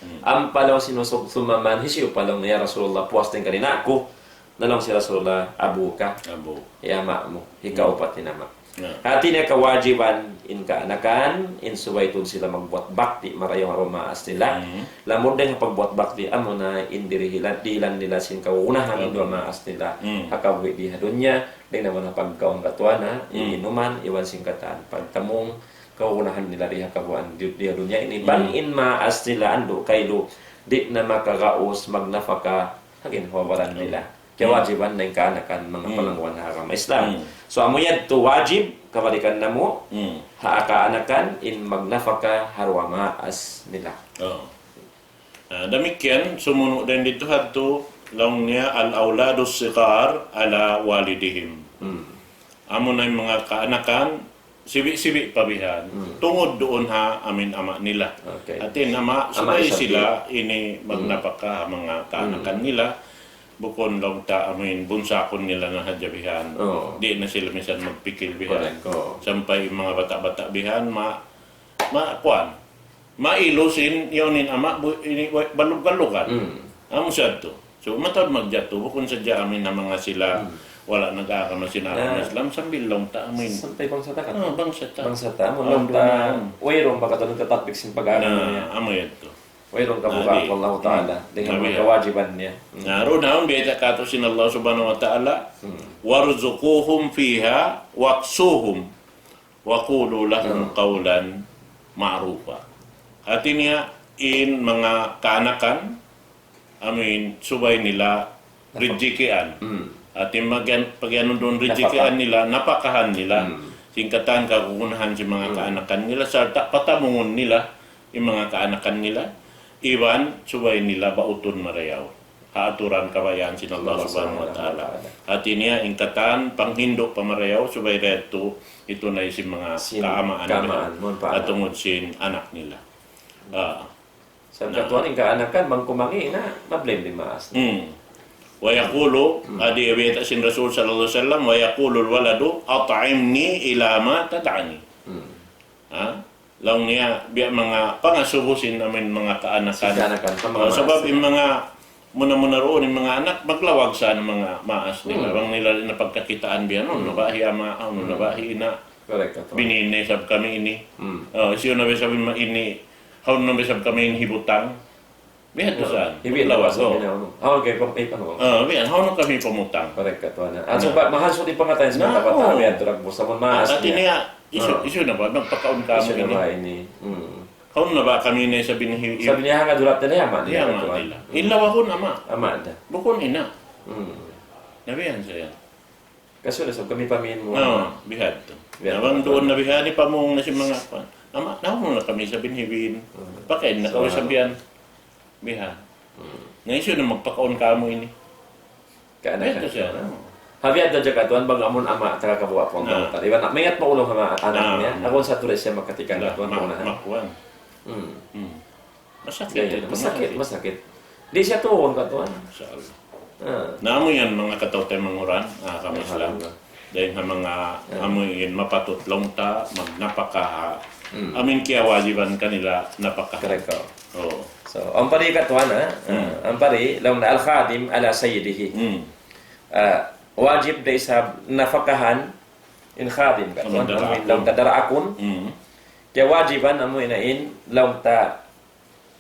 Hmm. Ampa laung sin Abu Kusum, "Summa man?" "Hisiyu pa laung niya ya Rasulullah, puas dayn kan ina' ku?" Na laung sin Rasulullah, "Abuka." Abu. Hi ama' mu, hikaupat in ama'. Na. Hati niya kawajiban in kaanakan, in subay tuud sila magbuat bakti marayaw ha duwa maas nila. Hmm. Lamud dayn ha pagbuat bakti, amuna in dihilan, dihilan nila sin kagunahan in duwa maas nila. Hmm. Ha kabuhi' di ha dunya, dayn ha manga pagkaun katuanan, hmm, inuman, iban sin katan pagtamung, kagunahan nila di ha kabuhi' di, di ha dunya ini. Bang, hmm, in maas nila andu' kailu, di' na makagaus magnapaka ha ginhawa-baran nila. Hmm. Kawajiban na in kaanakan, manga, hmm, palanguwan ha agama Islam. Hmm. So, amu yadtu wajib, kabalikan namu', hmm, ha kaanakan in magnapaka ha duwa maas nila. Oh. Ah, damikkiyan, sumunu' dayn didtu hadtu, laung niya, "Al-awladus sighar ala walidihim." Hmm. Amuna in manga kaanakan, sibi'-sibi' pa bihan. Hmm. Tungud duun ha amu in ama' nila. Okay. Hati niya ama', ama' subay isab sila ini, hmm, magnapaka ha manga kaanakan, hmm, nila. Bukun laung ta amu in bunsakun nila na hadja bihan. Oo. Di' na sila misan magpikil bihan. Correct, oo. Sampay in manga bata'-bata' bihan, ma-, ma-, kuwan. Mailu sin, yaun in ama', bu-, ini, wa-, balug-balugan. Mm. Amu sadtu. So, mataud magjatu, bukun sadja amu in manga sila, mm, wala' nag-agama sin agama, ah, Islam, sambil laung ta amu in. Sampay bangsa ta katu'. Ah, bangsa ta. Bangsa ta, amu in laung ta, duun. Wayruun ba katu' nagtatapik sin pag-agama niya? Na, amu yadtu. Wayruun kabuga', ah, di', Allah Ta'ala. Mm. Dayn ha manga kawajiban niya. Mm. Na, duun na, biya' ta katu' sin Allah Subhanahu wa Ta'ala, mm, "Warzuquhum fiha waksuhum." "Wa qulu lahum, hmm, qawlan ma'rufa." Hati niya, in manga kaanakan, amu in subay nila rijikian. Hmm. Hati niya, pag-, pag-, anu duun, rijikian nila, napakahan nila. Hmm. Sin katan kagunahan sin manga, hmm, kaanakan nila, sarta' patamungun nila in manga kaanakan nila, iban subay nila bautun marayaw ha aturan kabayaan sin Allah Subhanahu wa Ta'ala. Hati niya, in katan panghindu' pa marayaw, subay da yadtu, itu na sin manga kaamaan, kaamaan, manpaat, ha tungud sin anak nila. Ah. Sa' katuan in kaanakan, bang kumangi' na, mablame di' maas. Hmm. Wa yaqulu, hmm, adi, biya' ta sin Rasul sallallahu alayhi wasallam, "Wa yaqulul waladu, at'imni ila ma tad'ani." Hmm. Ha? Laung niya, biya' manga pangasubu sin amin manga kaanakan. Sin kaanakan, pa manga maas. Oh, sabab in manga muna-muna duun, in manga anak, maglawag sa manga maas nila. Hmm. Bang nila na pagkakitaan biya', "Hawnu na ba hi ama', hawnu na ba hi ina'?" Correct, katuan. Bini na isab kami ini. Hmm. Oh, hisiyu na ba isab in ma-, ini, hawnu na ba isab kami in hibutang? Biya' hādtu sa. Hibutang. Maglawag, oh. Hawnu kami pam-, eh, anu? Ah, biya' hawnu kami pamutang. Correct, katuan. Na. At sumpa, mahal sa di' pangatayan sa mata-mata, oh. Biya' hādtu ra, basta mun maas niya. Hati niya, hisiyu, ah, hisiyu na ba, nagpakaun kamu ini? Hisiyu na ba ini? Hmm. Hawnu na ba kami ini, sabi ni hi-, sabi niya, hangkan dulat nila, ama' nila, katuan. Ama' nila. Hmm. In lawag, ama'. Ama' da. Bukun ina'. Hmm. Na biya' hādtu sa yan. Kasi na isab kami pamin mu. Oo, biya' hādtu. Biya' hādtu. Na bang duun na biya' hādtu, pamung na sin manga kuwan. Ama', nahunung na kami, sabi ni Hibin. Hmm. Pakain na kami, sabi yan. Biya' hādtu. Hmm. Na hisiyu na magpakaun kamu ini? Kaanakan. Biya' hādtu siya. Ha, biya' hādtu hadja, katuan, bang amun ama' taga kabuga' pa Allah Ta'ala. Iban na, maingat maulung ha anak niya. Hmm. Amun sa tulis siya makatikan, katuan, ma-, makuan. Hmm. Hmm. Masakit. Masakit, masakit. Di' siya tuun, katuan. Masya Allah. Ah. Na amu yan, manga kataw-taymanghuran, ah, kami sila. Alhamdulillah. Dayn ha manga, ah, amu yan mapatut laung ta, magnapaka ha. Hmm. Amu in kiyawajiban kanila napaka. Correct, oh. Oo. So, amu pa ri, katuan, ah. Hmm. Ah, amu pa ri, laung ta al-khadim ala sayyidihi. Hmm. Ah, wajib da isab napakahan in khadim, katuan. Amu in daraakun. Amu in laung ta daraakun. Hmm. Kiyawajiban amu in, in laung ta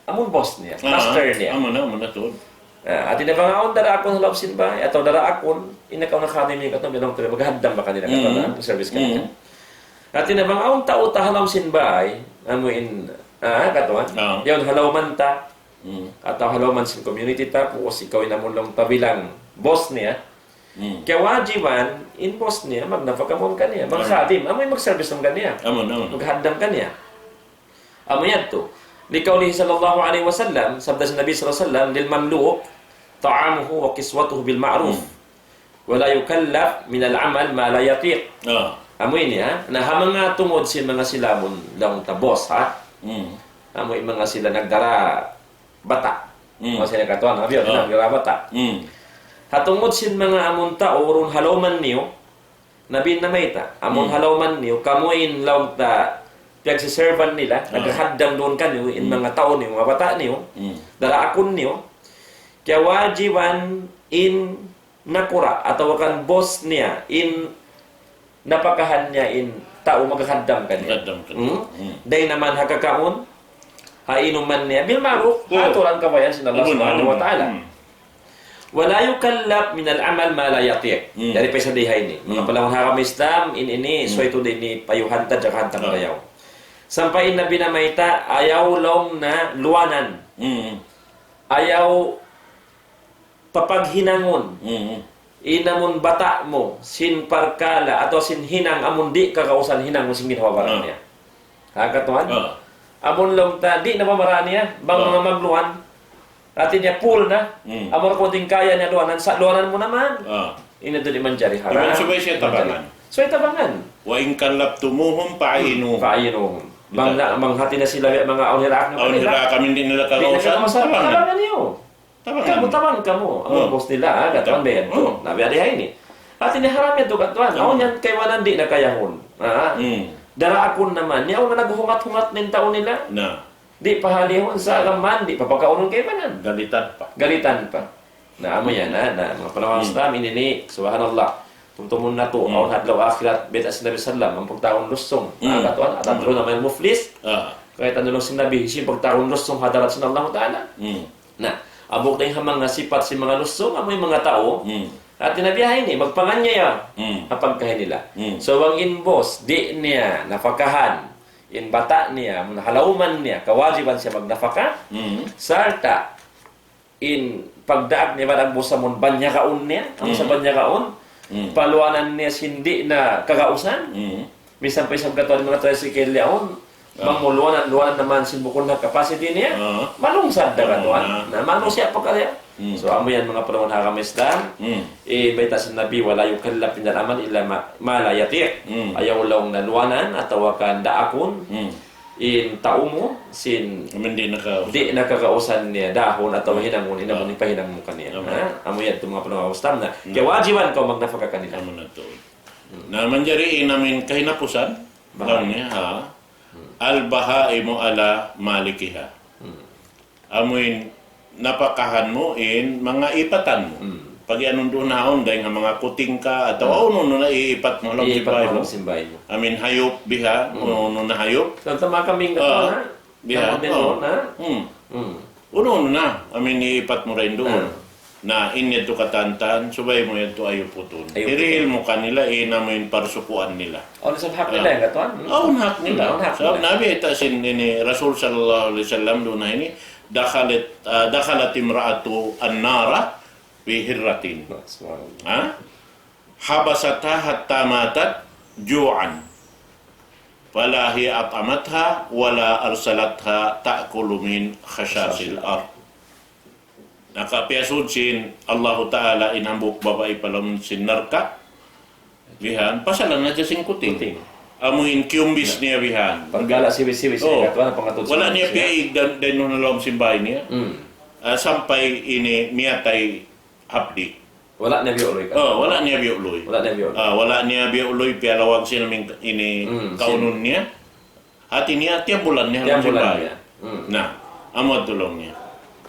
amun boss niya, ah, master niya. Amu na, amu na tuud. Ah, hati niya bang awn daraakun ha lawm sin bāy, atawa daraakun, in nakauna khadim niya, katuan, bilang tuloy, maghaddam ba kanila, katuan, hmm, service kanila. Hmm. Hati niya bang awn tau ta ha lawm sin bāy, amu in, ah, katuan, ah, yaun ha lawman ta, hmm, atawa ha lawman sin community ta, pag'ubus ikaw in amun laung ta bilang boss niya, hmm, kiyawajiban in boss niya, magnapaka mawn kaniya, hmm, magkhadim, amu in magservice mawn kaniya. Amu na, amu na. Maghaddam kaniya. Amu yadtu. Liqawlihi sallallahu alayhi wasallam, sabda sin Nabi sallallahu alayhi wasallam, "Lil mamluk ta'amuhu wa kiswatuhu bil ma'ruf. Hmm. Wa la yukallaf minal amal ma la yutiq." Ah. Amu ini, ha? Na ha manga tungud sin manga sila amun laung ta boss, ha? Hmm. Amu in manga sila nagdara bata'. Mm. Manga sila katuan, abi, Mm. nagdara bata'. Mm. Ha tungud sin manga amun tau urun ha lawman niyu, Nabi namayta', amun Mm. ha lawman niyu, kamu in laung ta piyagsiserban nila, Ah. naghaddam duun kaniyu, in Mm. manga tau niyu, manga bata' niyu, Mm. daraakun niyu, kiyawajiban in nakura' atawa kan boss niya, in napakahan niya in tau maghaddam kaniya. Maghaddam kaniya. Hmm? Hmm. Dayn naman ha kakaun, ha inuman niya, bil ma'ruf, Oh. ha aturan kabayaan sin Allah Subhanahu wa Ta'ala. Hmm. ولا يكلف من العمل ما لا يطيق. Hmm. Jari pa isab di ha ini. Manga Hmm. panaw ha agama Islam, in ini, Hmm. suway tuud ini payuhan ta, jagahan ta Ah. marayaw. Sampay in Nabi namayta', ayaw laung na luwanan. Hmm. Ayaw papaghinangun. Mm. In amun bata' mu, sin parkala', atawa sin hinang amun di' kagausan hinangun sin ginhawa-baran Ah. niya. Ha, katuan? Ah. Amun laung ta, di' na ba marā niya, bang Ah. manga magluwan. Hati niya, full na. Mm. Amun kunting kaya niya luwanan, sa' luwanan mu naman. Ah. Ini tuud di' manjari haram. Iban subay siya Manjari. tabangan. Subay tabangan. وإن كلفتموهم فأعينوهم. فأعينوهم. Bang Kita. na, bang hati na sila, manga awn hiraak na Awn kanila. hiraak kami, di' nila Di' na kagausan, kagausan, tabangan. tabangan niyu. Tabangan. Kamu, tabangan kamu. Amun Oh. boss nila, ha, katuan Ito. ba yan? Oh. Na, biya' di ha ini. Hati niya haram yan tuud, katuan. Tama. Awn yan kaibanan di' na kayahun. Ha? Hmm. Daraakun naman. Yaun na naghungat-hungat in tau nila. Na. Di' pahalihun sa Hmm. laman, di' papakaunun kaibanan. Galitan pa. Galitan pa. Na, amu yan, ha? Na, manga panaw Hmm. Islam, ini ni, subhanallah. Tumtumun natu', Hmm. awn ha adlaw akhirat, bayta' sin Nabi sallam, amun pagtawagun lusung. Hmm. Ha, katuan, أتدرون من المفلس? Ah. Kaya tanong sin Nabi, hisiyu in pagtawagun lusung ha hadarat sin Allah Ta'ala? Hmm. Na, hambuuk dayn ha manga sipat sin manga lusung, amu in manga tau. Hmm. Hati niya biya' ha ini, magpanganyaya. Hmm. Ha pagkahi nila. Hmm. So, bang in boss, di' niya napakahan in bata' niya, amun ha lawman niya, kawajiban siya magnapaka. Hmm. Sarta', in pagdaak niya, bang boss amun banyagaun niya, amun sa Hmm. banyagaun, Hmm. paluwanan niya sin di' na kagausan. Hmm. Misan pa isab katuan manga tricycle yaun, Ah. bang mu luwanan, luwanan naman sin bukun na capacity niya, Ah. malungsad da Malungsad katuan. na. Na, manusiya' pa kaya. Hmm. So, amu yan manga panaw ha agama Islam. Hmm. Eh, bayta' sin Nabi, ولا يكلف من العمل إلا ما، ما لا يطيق. Hmm. Ayaw laung na luwanan atawa kan daakun. Hmm. In tau mu, sin Amun di' naka- di' na kagausan niya, dahun atawa Hmm. hinangun, in amun Ah. ipahinang mu kaniya. Amun. Ha? Amu yan tuud manga panaw Islam na. Hmm. Kiyawajiban kaw magnapaka kanila. Amu na tuud. Na manjari in amun kahinapusan, Baha. laung niya, ha? Hmm. البهائم على مالكها. Hmm. Amu in napakahan mu in manga ipatan mu. Hmm. Pag-iyanun duun na awn, dayn ha manga kuting ka, atawa Hmm. unu-unu na iipat mu ha lawm Iipat simbahay mu ha mu. lawm simbahay mu. Amu in hayup bihan, Hmm. unu-unu na hayup. Tantama kami nga Ah, tuwan, ha? bihan. Tama din Oh. mo na. Hmm. Hmm. Unu-unu na, amu in iipat mu dayn duun. Ah. Na, in yadtu katantan, subay mu yadtu ayuputun. Ayuputun. Hirihil mu kanila, in amu in parsukuan nila. Awn sa hak nila Ah. yan, katuan? Hmm. Awn hak nila. Hmm, awn hak Sabab nila. Nabi, ita sin ini, Rasul sallallahu alayhi wasallam, duun na ini, دخلت، ah, دخلت امرأة النار بهرة. Subhanallah. Ha? حبستها حتى ماتت جوعا. فلا هي أطعمتها ولا أرسلتها تأكل من خشاش الأرض. Nakapiyasud sin Allahu Ta'ala in hambuuk babai pa lawm sin narka'. Bihan, pasalan na hadja sin kuting. Kuting. Amu in kiyumbis Na. niya bihan. Pagkala siwis-siwis Oh. niya, katuan, pangatud Wala siwis niya niya. piyaig dayn, dayn ha lawm simbahay niya. Hmm. Ah, sampay ini miyatay hapdi'. Wala' niya biyuluy ka? Oh, wala' niya biyuluy. Wala' niya biyuluy. Ah, wala' niya biyuluy, piyalawag sin amu in ini Hmm, kaunun sin- niya. Hati niya, tiyambulan niya ha lawm Tiyambulan simbahay. niya. Hmm. Na, amu yadtu laung niya.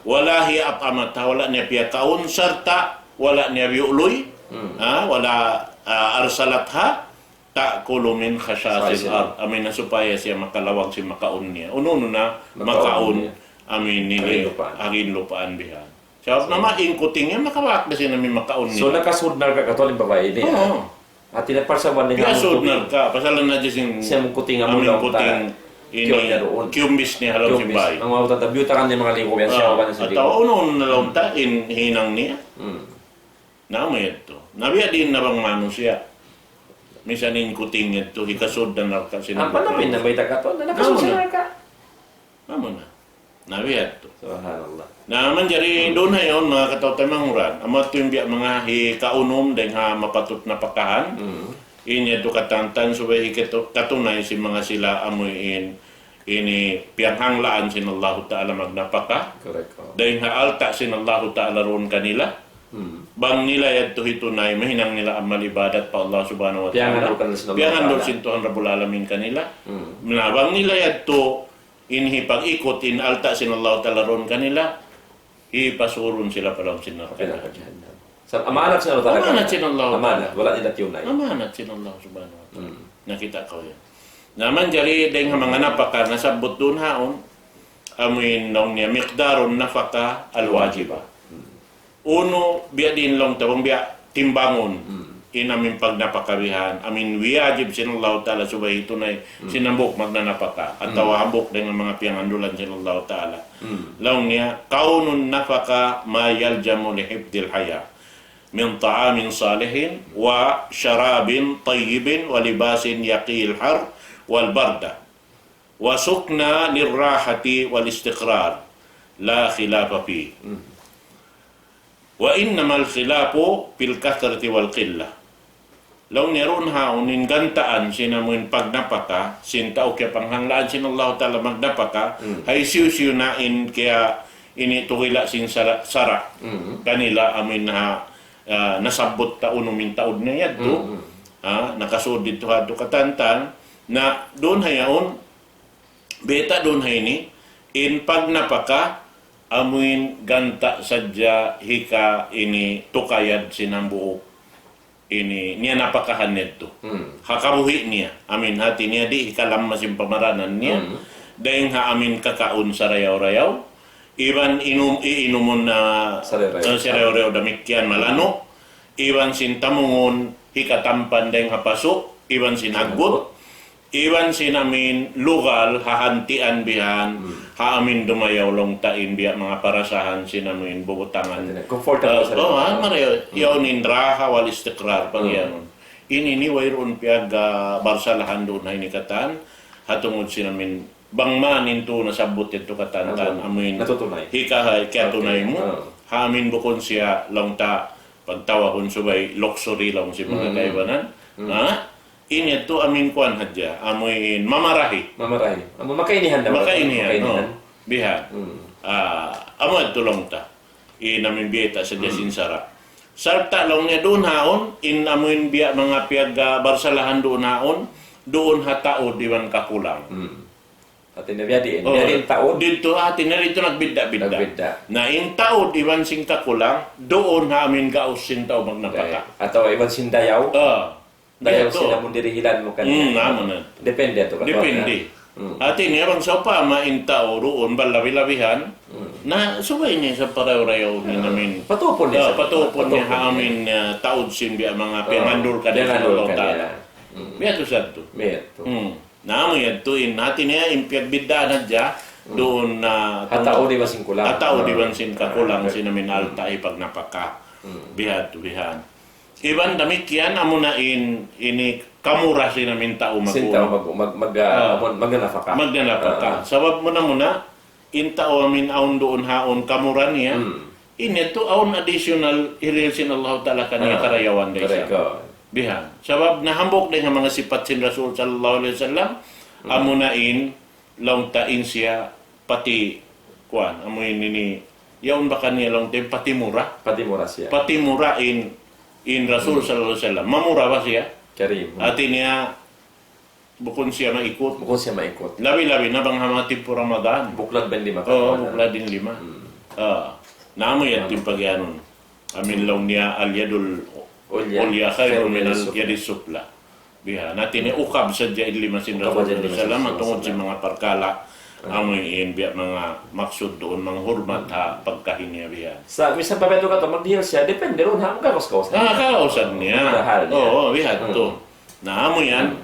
ولا هي أطعمتها, wala' niya piyakaun, sarta' wala' niya biyuluy. Hmm. Ah, ولا، ah, أرسلتها تأكل من خشاش الأرض. Amu in supaya siya makalawag sin makaun niya. Unu-unu na Makaun makaun. niya. Amu in ini, Hagin lupaan. hagin lupaan bihan. Sabab na ma in kuting niya, makabak da siya na amu in makaun So, niya. nakasud narka' katuan in babai ini, Oo. ha? Hati niya parsabahan niya Biya' sud narka', pasalan na hadja sin Siya mung kuting amu amu in laung ta. kuting ini, Kiyon niya duun. kiyumbis niya ha lawm Kiyumbis. simbahay. Ang mga utang ta, biyutangan niya manga ligo yan, Ah, siya, wala na sa atawa ligo. unu-unu na laung ta, in hinang niya. Hmm. Na amu yadtu. Na biya' diin na bang manusiya'. Misan in kuting yadtu, hikasud na narka' sin Ang panamin na may taga to, na nakasud Amu sa na. narka'. Amu na. Na biya' yadtu. Subhanallah. Na manjari Hmm. duun na yaun, manga kataw-taymanghuran. Amu yadtu in biya' manga hikaunum, dayn ha mapatut napakahan. Hmm. In yadtu katantan, subay hikatu-, katunay sin manga sila amu in ini piyanghanglaan sin Allahu Ta'ala magnapaka. Correct. Oh. Dayn ha alta' sin Allahu Ta'ala duun kanila. Hmm. Bang nila yadtu hitunay, mahinang nila amal ibadat pa Allah Subhanahu wa Ta'ala. Piyangandu' kanila sin Allah Ta'ala. Piyangandu' sin Tuhan Rabbul Alamin kanila. Hmm. Na bang nila yadtu in hipag-ikut in alta' sin Allahu Ta'ala duun kanila, hipasurun sila pa lawm sin narka'. Api narka' jahannam. Sa-, amanat sin Allah Ta'ala. Amanat sin Allah Ta'ala. Amanat. Wala' nila tiyunay. Amanat sin Allah Subhanahu wa Ta'ala. Hmm. Nakita' kaw yan. Na manjari dayn ha manga napaka nasabbut duun haun, amuin laung niya miqdarun nafaka al-wajiba. Hmm. Unu, biya' diin laung ta bang biya' timbangun. Hmm. In amin pagnapaka bihan, amin wiyajib sin Allahu Ta'ala subay hitunay, hmm, sin hambuuk magnanapaka, atawa, hmm, hambuuk dayn ha manga piyangandulan sin Allahu Ta'ala. Hmm. Laung niya, كون النفقة ما يلزم لحفظ الحياة من طعام صالح وشراب طيب ولباس يقي الحر والبرد وسكنى للراحة والاستقرار لا خلاف فيه. Hmm. وإنما الخلاف في الكثرة والقلة. Laung niya duun haun in gantaan sin amuin pagnapaka, sin tau kiyapanghanglaan sin Allahu Ta'ala magnapaka, hmm, ha hisiyu-siyu na in kiya ini tugila sin sara-, sara'. Hmm. Kanila amuin ha, ah, nasabbut ta unu in taud niya yadtu. Hmm. Ah, nakasud didtu ha yadtu katantan. Na duun ha yaun, biyayta' duun ha ini, in pagnapaka, amuin ganta' sadja hika ini tukayad sin hambuuk ini niya napakahan yadtu. Hmm. Ha kabuhi' niya, amuin hati niya di' hikalamma sin pamaranan niya, hmm, dayn ha amuin kakaun sarayaw-rayaw, iban inum-, iinumun na, sarayaw-rayaw, eh, sarayaw-rayaw damikkiyan malanu', iban sin tamungun hikatampan dayn ha pasu', iban sin haggut, iban sin amuin lugal ha hantian bihan, hmm, ha amuin dumayaw laung ta in biya' manga parasahan sin amuin bubutangan. Comfortable. Eh, sa oh, ah, marayaw, hmm, yaun in raha wal istiqrar, hmm, pagyanun. Ini ini wayruun piyag, ah, barsalahan duun ha ini katan, ha tungud sin amuin bang man in tu nasabbut yadtu katantan, amuin natutunay. Hika ha, kiyatunay mu, okay, ah, ha amuin bukun siya laung ta pagtawahun subay luxury laung sin manga, hmm, kaibanan. Hmm. Ha? Ini yadtu amuin kuwan hadja, amuin mamarahi. Mamarahi. Amu makainihan daw. Makainihan, makainihan. No. Bihan. Hmm. Ah, amu yadtu laung ta. In amuin biyayta' sadja, hmm, sin sara'. Sarta' laung niya duun haun, in amuin biya' manga piyag, ah, barsalahan duun haun, duun ha taud iban kakulang. Hmm. Hati niya biya' diin. Oh, biya' diin taud. Didtu, hati niya didtu nagbidda'-bidda'. Nagbidda'. Na in taud iban sin kakulang, duun ha amuin gaus sin tau magnapaka. Eh, atawa iban sin dayaw. Ah. Dayaw, biya' tu. Sin amun dirihilan mu kaniya. Hmm, amu na. Depende tu, kan? Depende. Hmm. Hati niya bang sawpama in tau duun balabi-labihan, hmm, na subay niya sa parayaw-rayaw in amuin. Patupun niya. Ah, sa patupun niya, patupun niya ha amuin, ah, taud sin biya' manga, ah, piyangandul kaniya, piyangandul kaniya. Hmm. Biya' tu sadtu. Biya' tu. Hmm. Na, amu yadtu in hati niya in piyagbiddaan hadja, hmm, duun na ha taud iban sin kulang. Ha taud iban sin kakulang, ah, sin amuin alta' hipagnapaka. Hmm. Biya' tu, bihan. Iban damikkiyan amuna in, ini kamura sin amuin tau mag-, sin tau mag-, mag-, mag-, ah, amun, magnanapaka. Magnanapaka. Ah. Sabab muna-muna, in tau amuin awn duun haun kamura niya, hmm, in yadtu awn additional hirihil sin Allah Ta'ala kaniya, ah, karayawan da isab. Correct. Bihan. Sabab na hambuuk dayn ha manga sipat sin Rasul sallallahu alayhi wasallam, hmm, amuna in laung ta in siya pati kuwan, amu ini ini, yaun ba kaniya laung ta in pati mura? Pati mura siya. Pati mura in, in Rasul, hmm, sallallahu alayhi wasallam. Mamura ba siya? Karim. Hati niya, bukun siya maikut. Bukun siya maikut. Labi-labi na bang ha manga timpu Ramadan. Buklad ba in lima? Oo, buklad in lima. Hmm. Ah, na amu yadtu in pagyanun. Amuin laung niya, اليد العليا خير من اليد السفلى. Bihan. Hati niya ukab sadja in lima sin Rasul sallallahu alayhi wasallam, tungud sin manga parkala', hmm, amu in biya' manga maksud duun, manga hurmat ha pagkahi niya bihan. Sa' misan pa biya' tu katu', magdihil siya, depende duun ha, kagaus-gaus. Ah, kagausan niya. Mahal niya. Oo, bihan tu. Hmm. Na, amu yan,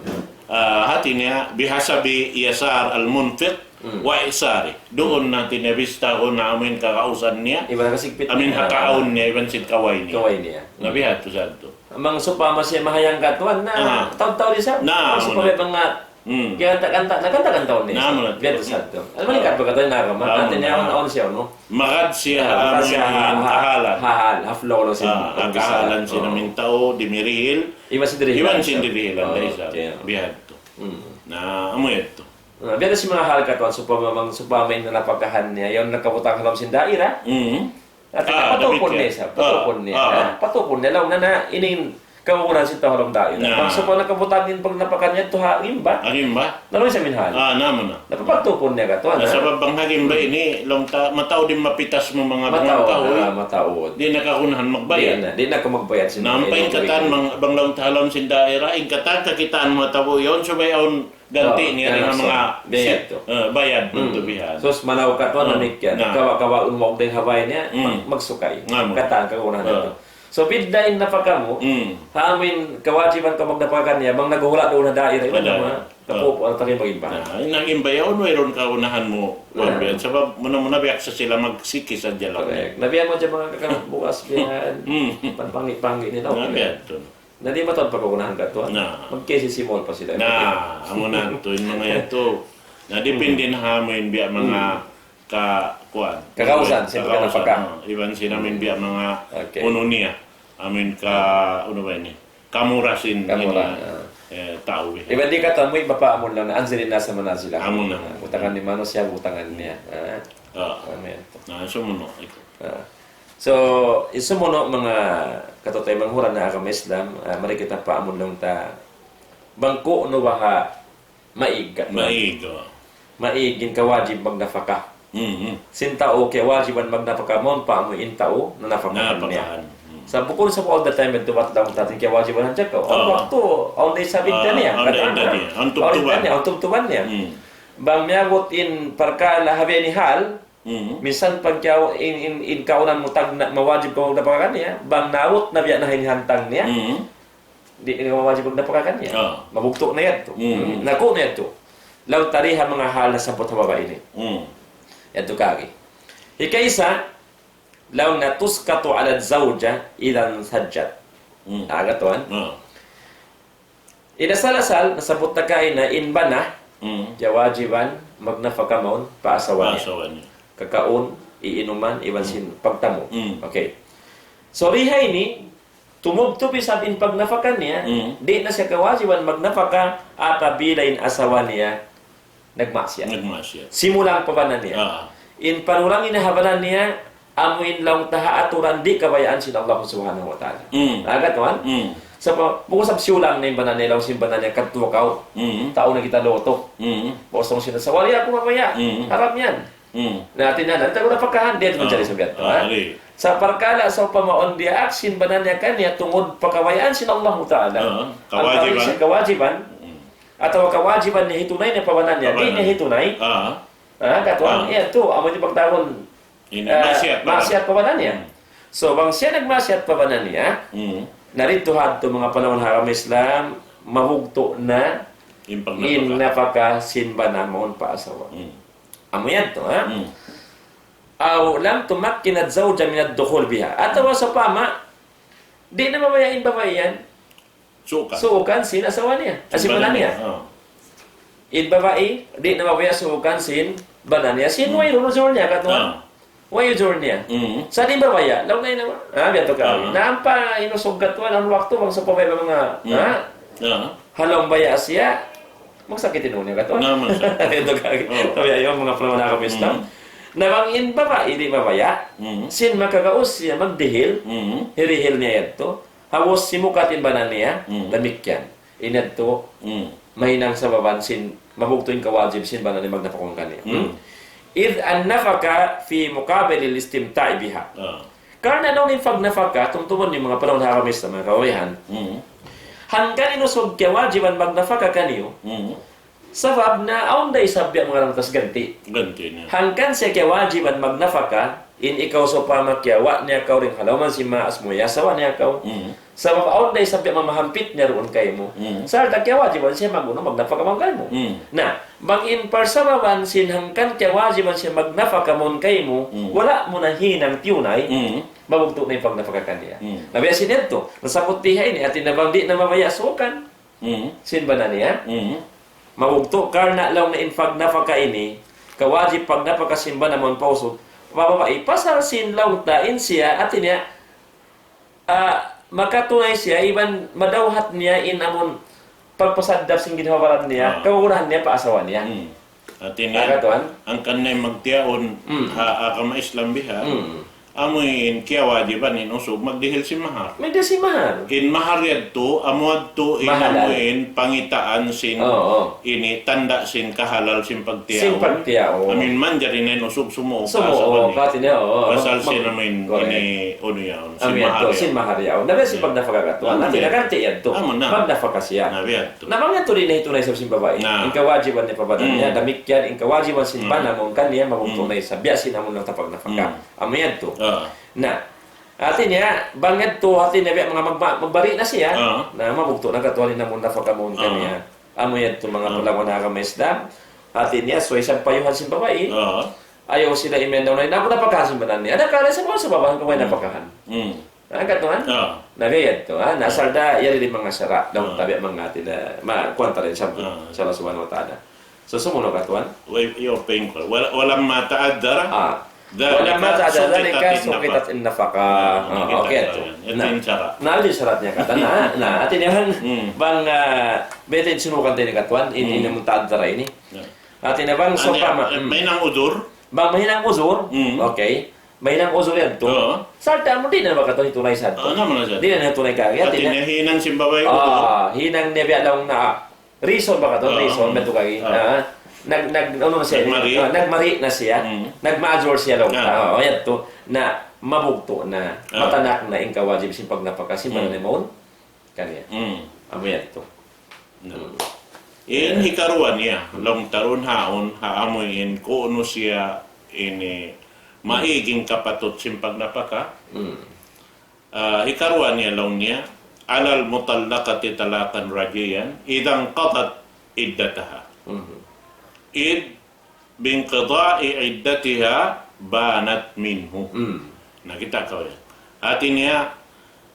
ah, hati niya, بحسب يسار المنفق، hmm, وإعساره. Duun na hati niya bistahun na amu in kagausan niya. Iban kasigpit niya. Amu in ha kaun niya, iban sin kaway niya. Kaway niya. Na bihan tu sadtu. Bang sawpama siya mahayang katuan na, ah, taud-taud isab. Na, bang sawpama muna. Manga, hmm, kiyanta-kanta, na kanta-kanta niya. Na, muna. Biya' tu sadtu. Amu in, ah, katu' katu' na agama. Ah, hati niya muna. Awn, awn siya, no? Magad siya, ah, magad siya, ha, ha, ha, hal, ha hal, ha flow, no, sin, ah, ha hal sin amu in tau, dimirihil. Iban sin dirihilan. Iban sin dirihilan, oh, da isab. Okay. Biya' tu. Hmm. Na, amu yadtu. Ah, biya' na sin manga hal katan, sawpama, bang sawpama in napakahan niya, yaun nakabutang ha lawm sin daira. Mm. Ati Ah, na, patupun damikkiyan. niya isab, patupun Ah, niya. ah. Ah, patupun niya, laung niya na ini in kagunahan sin tau ha lawm daira. Na. Bang sawpama nakabutang in pagnapakan niya, tuud ha gimba. Ha gimba? Na laung isab in hal. Ah, na, amu na. Na, patupun niya katan, Na, ah. sabab bang ha gimba ini, laung ta, mataud in mapitas mu manga Mataud, bunga tau, ah, eh. mataud. Di' na kagunahan magbayad. Di' na, di' na kaw magbayad sin Na, bayad. ampa in katan, bang, bang laung ta ha lawm sin daira, in katan kakitaan mu ha tau yaun, subay awn ganti Oh, niya yan ang langsung. mga Bayad sit-, to. eh, bayad Hmm. bantubihan. So, manaw katan, Oh, damikkiyan. na. Kawa-kawa, umawag din ha bay niya, Mm. mag-, magsukay. Nga mo. Katan, kagunahan Oh. natu'. So, bidda' in napaka mu, Mm. ha amu in kawajiban kaw magnapaka kaniya, bang naghula' duun ha daira, iban Ada. naman, Oh. kapupo, ang tabi magimba. Na, in nagimba yaun, wayruun kagunahan mu, Ah. pagbiyan. Sabab, muna-muna biya' sa sila magsiki sa jalan. Correct. Na biya' mu dyan manga kakamut bugas, biya' Mm. pagpanggi-panggi nila, Na, okay. biya' to. Na di' mataud pa kagunahan katan. Na. Magkisisimol pa sila. Na, amu na to, in manga yan to. Na, depende Hmm. na ha amu in biya' manga Hmm. ka, kuwan. Kakausan, sin kakausan, pagkanapaka. Oh, iban sin amu in biya' manga Okay. unu niya. Amu in ka, unu ba ini? Kamura sin Kamura, ini, ah. eh, tau, eh. Iban di' katan mu, iba pa amun lang na, أنزل الناس منازلهم. Amu na. Ah, butangan niya manusiya', butangan niya. Ah. Ah. Amu yan. Na, sumuno'. Ah. So, in sumuno' manga kataymanghuran ha agama Islam, ah, mari kita pa amun laung ta, bang ku'nu baha' maig katan. Maig, oh. Maig in kawajib magnapaka. Mhm. Sin tau kiyawajiban magnapaka mawn pa amu in tau nanapakahan niya. Nanapakahan. Hmm. Sa' bukun sa' all the time, yadtu bat laung ta in kiyawajiban hadja kaw. Awn Ah. waktu, awn da isab idda Ah, niya. awn da Katan idda niya. Awn awn tubtuban. idda niya, awn tubtuban niya. Hmm. Bang miyabut in parkala' ha biya' ini hal, Mhm. minsan pag kiyaw-, in, in, in kaunan mu tagna', mawajib kaw magnapaka kaniya, bang naabut na biya' na in hantang niya, Mhm. di' na mawajib magnapaka kaniya. Ah. Mabugtu' na yadtu. Mhm. Naku' na yadtu. Laung ta di ha manga hal nasabbut ha baba ini. Mhm. Yadtu kagi. Hikaisa, laung niya تسقط على الزوجة إذا انشزت. Mhm. Aga tuwan. Ah. In asal-asal, nasabbut ta kaina in bana, Mm. kiyawajiban magnapaka mawn pa asawa niya. Pa asawa niya. Kakaun, iinuman, iban Mm. sin pagtamu. Mm. Okay. So, di ha ini, tumubtub isab in pagnapaka niya, Mm. di' na siya kawajiban magnapaka apabila in asawa niya nagmaksiyat. Nagmaksiyat. Simulang pa bana niya. Ah. In panulang ini ha bana niya, amu in laung ta ha aturan di' kabayaan sin Allah Subhanahu wa Ta'ala. Mm. Laga tuwan? Mm. Sa' pa, bukun sab siyulang na in bana niya, laung sin bana niya, kadtu kaw. Mm. Tau na kita luto. Mm. Bukun sab sin, sa' wala' aku mabaya'. Mm. Haram yan. Mm. Na, hati niya, na, tayo na pagkahan, di' ito Ah. manjari sa biya' to, Ah, ha? di'. Sa' parkala', sa' upama awn diyaak sin bana niya kaniya, tungud pa kabayaan sin Allah Ta'ala. Ah, Ang kawajiban. Kawajiban. Mm. Atawa kawajiban niya hitunay niya pa bana niya. Pa bana niya. Di' niya hitunay. Ah. Ah, katuan, Ah. iya tu, amu in pagtawagun, Ini ah, maksiyat pa bana. Maksiyat pa bana niya. Hmm. So, bang siya nagmaksiyat pa bana niya, Hmm. na didtu ha adtu manga panaw ha agama Islam, mabugtu' na In pagnapaka. In napaka sin bana mawn pa asawa. Hmm. Amu yan tu, ha? Hmm. أو لم تمكن الزوجة من الدخول بها. Atawa sawpama, di' na mabaya' in babai yan. Suukan. Suukan sin asawa niya. Ah, sin bana niya. Oh. In babai, di' na mabaya' suukan sin bana niya. Sin Hmm. way ujur niya, katuan. Ah. Way ujur niya. Hmm. Sa' di' mabaya', laung niya na, ah, biya' tu ka. Ah. Na ampa in usug katuan, awn waktu, bang sa' pa baya' manga, Hmm. ha? Ah. Halaum baya' siya, magsakit in ū niya, katuan. Na, magsakit. Itu ka. Oh. Sabi, ayaw, manga panaw ha agama Islam. Hmm. Na bang in babai, di' mabaya', Hmm. sin makagaus siya, magdihil, Hmm. hirihil niya yadtu. Hawa simukat in bana niya, Mm. damikkiyan. Ini yadtu, Mm. mahinang sababan sin mabugtu' in kawajib sin bana niya magnapaka kaniya. Mm. إذ النفقة في مقابل الاستمتاع بها. Ah. Karna' laung in pagnapaka, tumtuman niyu manga panaw ha agama Islam, manga kawajiban. Mm. Hangkan in usug kiyawajiban magnapaka kaniyu, Mm. Sabab na awn da isab biya' manga lamtas ganti'. Ganti' niya. Hangkan siya kiyawajiban magnapaka, in ikaw sawpama kiyawa' niya kaw dayn ha lawm sin maas mu, iyasawa niya kaw. Mm. Sabab awn da isab biya' manga mahampit niya duun kaymu. Mm. Sarta' kiyawajiban siya mag-unu, magnapaka mawn kaymu. Mm. Na, bang in parsababan sin hangkan kiyawajiban siya magnapaka mawn kaymu, Mm. wala' mu na hinang tiyunay, Mm. mabugtu' na in pagnapaka kaniya. Mm. Na biya' sin yadtu, nasabbut di ha ini, hati niya bang di' na mabaya' suukan. Mm. Sin bana niya. Mm. Mabugtu' karna' laung niya in pagnapaka ini, kawajib pagnapaka sin bana mawn pa usug. Babai, pasal sin laung ta in siya, hati niya, ah, makatunay siya, iban madawhat niya in amun pagpasaddap sin ginhawa-baran niya, Ah. kagunahan niya pa asawa niya. Mm. Hati niya, hangkan na in magtiyaun ha agama Islam biha, amu in kiyawajiban in usug magdihil sin mahar. Magdihil sin mahar. In mahar yadtu, amu yadtu in amu in pangitaan sin ini tanda' sin kahalal sin pagtiyaun. Amu in manjari na in usug sumuuk. Sumuuk, hati niya, oo. Pasal sin amu in ini unu yaun. Amu yadtu, sin mahar yaun. Na biya' sin pagnapaka katu'. Hati niya, ganti' yadtu. Magnapaka siya. Na bang yadtu di' na hitunay isab sin babai. In kawajiban niya pa badan niya, damikkiyan in kawajiban sin bana mawn kaniya, mabugtu' na isab. Biya' sin amun nagtapagnapaka. Amu yadtu. Na, hati niya, bang yadtu, hati niya, biya' manga magba-, magbari na siya. Na, mabugtu' na katu' in amun napaka mawn kaniya. Amu yadtu manga palawan ha agama Islam. Hati niya, subay sampayuhan sin babai. Ayaw sila imiyan daw na, na amun napaka sin badan niya. Ada kala sa mga sabab, hangkan way napakahan. Hangkan tuwan? Na biya' yadtu, ha? Na asal da, yari di' manga sara', daw tabi' manga hati na, ma, kuwan ta rin sa, sa Allah Subhanahu wa Ta'ala. So, sumunud katu'? Way, iyo, paying ko. Wala, ولما تعذر ذلك ولما تعذر ذلك سقطت النفقة. Ah, okay, yadtu. Yadtu in sara'. Na, yadtu in sara' niya katan. Na, na, hati niya, bang, ah, biya' diin in sinukat ini katu', in, in amun ta'addara ini. Hati niya bang, sawpama, mahinang uzur. Bang mahinang uzur, okay. Mahinang uzur yadtu. Sarta' mu di' na ba katu' hitunay sa yadtu? Di' na hitunay kari. Hati niya hinang sin babai uzur. Ah, hinang niya biya' laung na reason ba katu', reason ba tu kari. Ah, nag-, nag-, unu na siya, nagmari na siya. Nagma'zur siya laung. Ah, o, yadtu. Na mabugtu' na. Matanak na in kawajib sin pagnapaka sin baran niya mawn kaniya. Amu yadtu. Na. In hikaruwa niya, laung ta duun haun, ha amu in kunu' siya ini maig in kapatut sin pagnapaka. Ah, hikaruwa niya laung niya, على المطلقة طلاقا رجعيا إذا انقضت عدتها. إذ بانقضاء عدتها بانت منه. Na kita' kaw yan. Hati niya,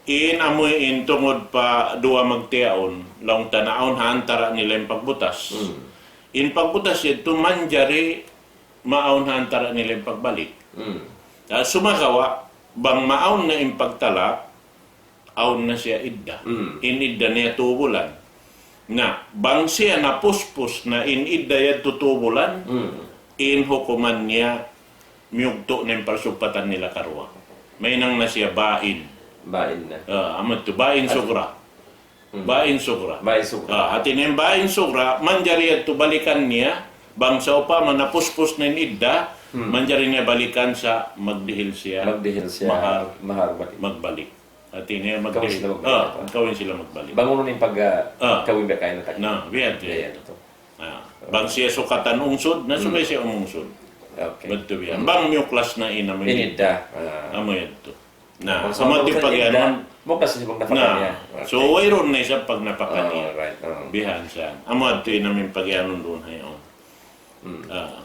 in amu in tungud pa duwa magtiyaun, laung ta naawn ha antara' nila in pagbutas. In pagbutas yadtu manjari maawn ha antara' nila in pagbalik. Na sumagawa', bang maawn na in pagtalak, awn na siya idda. In idda niya tu bulan. Na, bang siya napuspus na in idda yadtu tu bulan, in hukuman niya miyugtu' na in parsugpatan nila karuwa. Mahinang na siya ba'in. Ba'in na. Ah, amu yadtu, ba'in sugra. Ba'in sugra. Ba'in sugra. Ah, hati niya in ba'in sugra, manjari yadtu balikan niya, bang sawpama napuspus na in idda, manjari niya balikan sa' magdihil siya. Magdihil siya. Mahar. Mahar balik. Magbalik. Hati niya, kawin sila magbalik. Ah, kawin sila magbalik. Bang unu in pag, ah, kawin biya' kaina tagna'. Na, biya' yan. Biya' yan, ito. Ah, bang siya sukatan ungsud, na subay siya umungsud. Okay. Bang miyuklas na in amu in idda. Ah. Amu yadtu. Na, amu in pag-iyanun. Muklas na siya pagnapaka niya. So, wayruun na isab pagnapaka niya. Bihan sa. Amu yadtu in amu in pag-iyanun duun hayaun.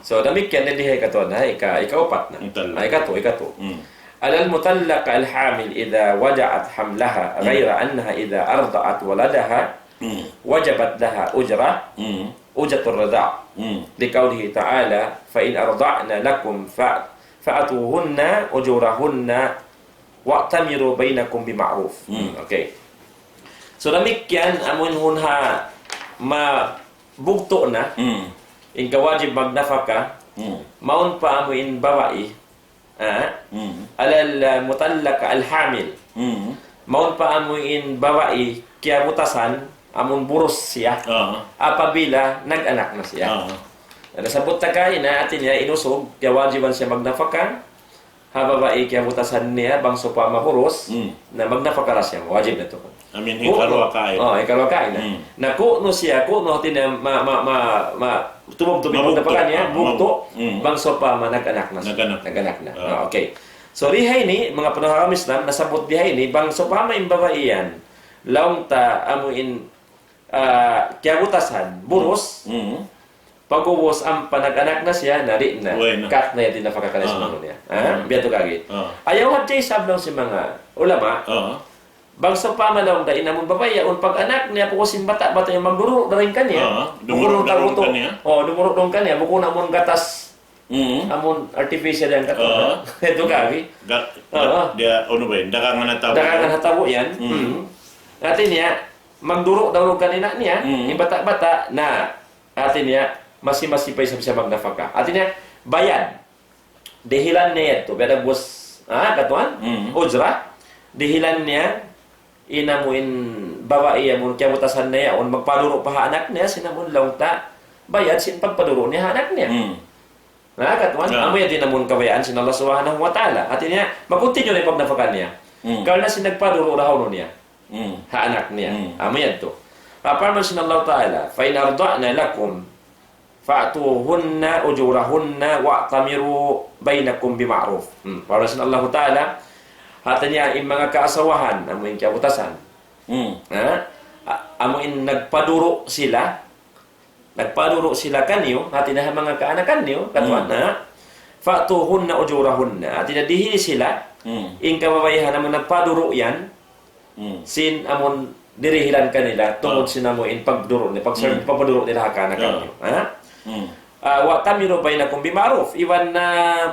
So, damikkiyan na di ha ikatu na, ika-, ikaupat na. Ah, ikatu, ikatu. على المطلقة الحامل إذا وضعت حملها غير أنها إذا أرضعت ولدها وجبت لها أجرة، أجرة الرضاع، لقوله تعالى: فإن أرضعن لكم ف-، فآتوهن أجورهن وأتمروا بينكم بمعروف. Okay. So, damikkiyan, amun hun ha, ma-, bugtu' na, in kawajib magnapaka, mawn pa amu in babai, ah, على المطلقة الحامل. Mawn pa amu in babai, kiyabutasan, amun burus siya, apabila nag-anak na siya. Na, nasabbut ta kaina, hati niya, in usug, kiyawajiban siya magnapaka, ha babai kiyabutasan niya, bang sawpama burus, na magnapaka da siya, wajib na tuud. Amu in hikaruwa kaina. Oh, hikaruwa kaina. Na kunu' siya, kunu' hati niya, ma-, ma-, ma-, ma-, tumum-tumum in pagnapaka niya, bugtu', bang sawpama nag-anak na siya. Nag-anak. Nag-anak na. Ah, okay. So, di ha ini, manga panaw ha agama Islam, nasabbut di ha ini, bang sawpama in babai yan, laung ta amu in ah, kiyabutasan, burus. Pag'ubus ampa nag-anak na siya, na di' na. Cut na yan, di' na pakakala sin unu niya. Ah, biya' tu kagi. Ayaw hadja isab laung sin manga ulama. Bang sawpama laung da in amun babai, yaun pag-anak niya, pag'ubus in bata', bata' yan magduru' da dayn kaniya. Dumuru' da dayn kaniya. Oh, dumuru' da dayn kaniya. Bukun amun gatas. Amun artificial yan katu'. Itu kagi. Ga-, ga-, dia, unu ba yan? Dagangan ha tabu'. Dagangan ha tabu' yan. Hati niya, magduru' da dayn kan ina' niya, in bata'-bata', na, hati niya, Masi-masi pa isab siya magnapaka. Hati niya, bayad. Dihilan niya yadtu. Biya' da bus, ha, katuan? Mm. Ujra. Dihilan niya, in amu in babai amu in kiyabutasan niya, awn magpaduru' pa ha anak niya, sin amu in laung ta, bayad sin pagpaduru' niya ha anak niya. Mm. Na, katuan, amu yan in amu in kabayaan sin Allah Subhanahu wa Ta'ala. Hati niya, mag-continue na in pagnapaka niya. Mm. Karna' sin nagpaduru' rahaw niya. Mm. Ha anak niya. Mm. Amu yadtu. Parman sin Allah Ta'ala, فإن أرضعن لكم فآتوهن أجورهن وأتمروا بينكم بمعروف. Hmm. Parman sin Allah Ta'ala, hati niya in manga kaasawahan, amu in kiyabutasan. Hmm. Ha? A-, amu in nagpaduru' sila, nagpaduru' sila kaniyu, hati niya ha manga kaanakan niyu, katuan, hmm, ha? فآتوهن أجورهن. Hati niya dihili sila, hmm, in kababaihan amu in nagpaduru' yan, hmm, sin amu in dirihilan kanila, tungud, ah, sin amu in pagduru' ni-, pag-, hmm, pagpaduru' nila ha kaanakan niyu. Ha? Hmm. Ah, وأتمروا بينكم بمعروف. Iban na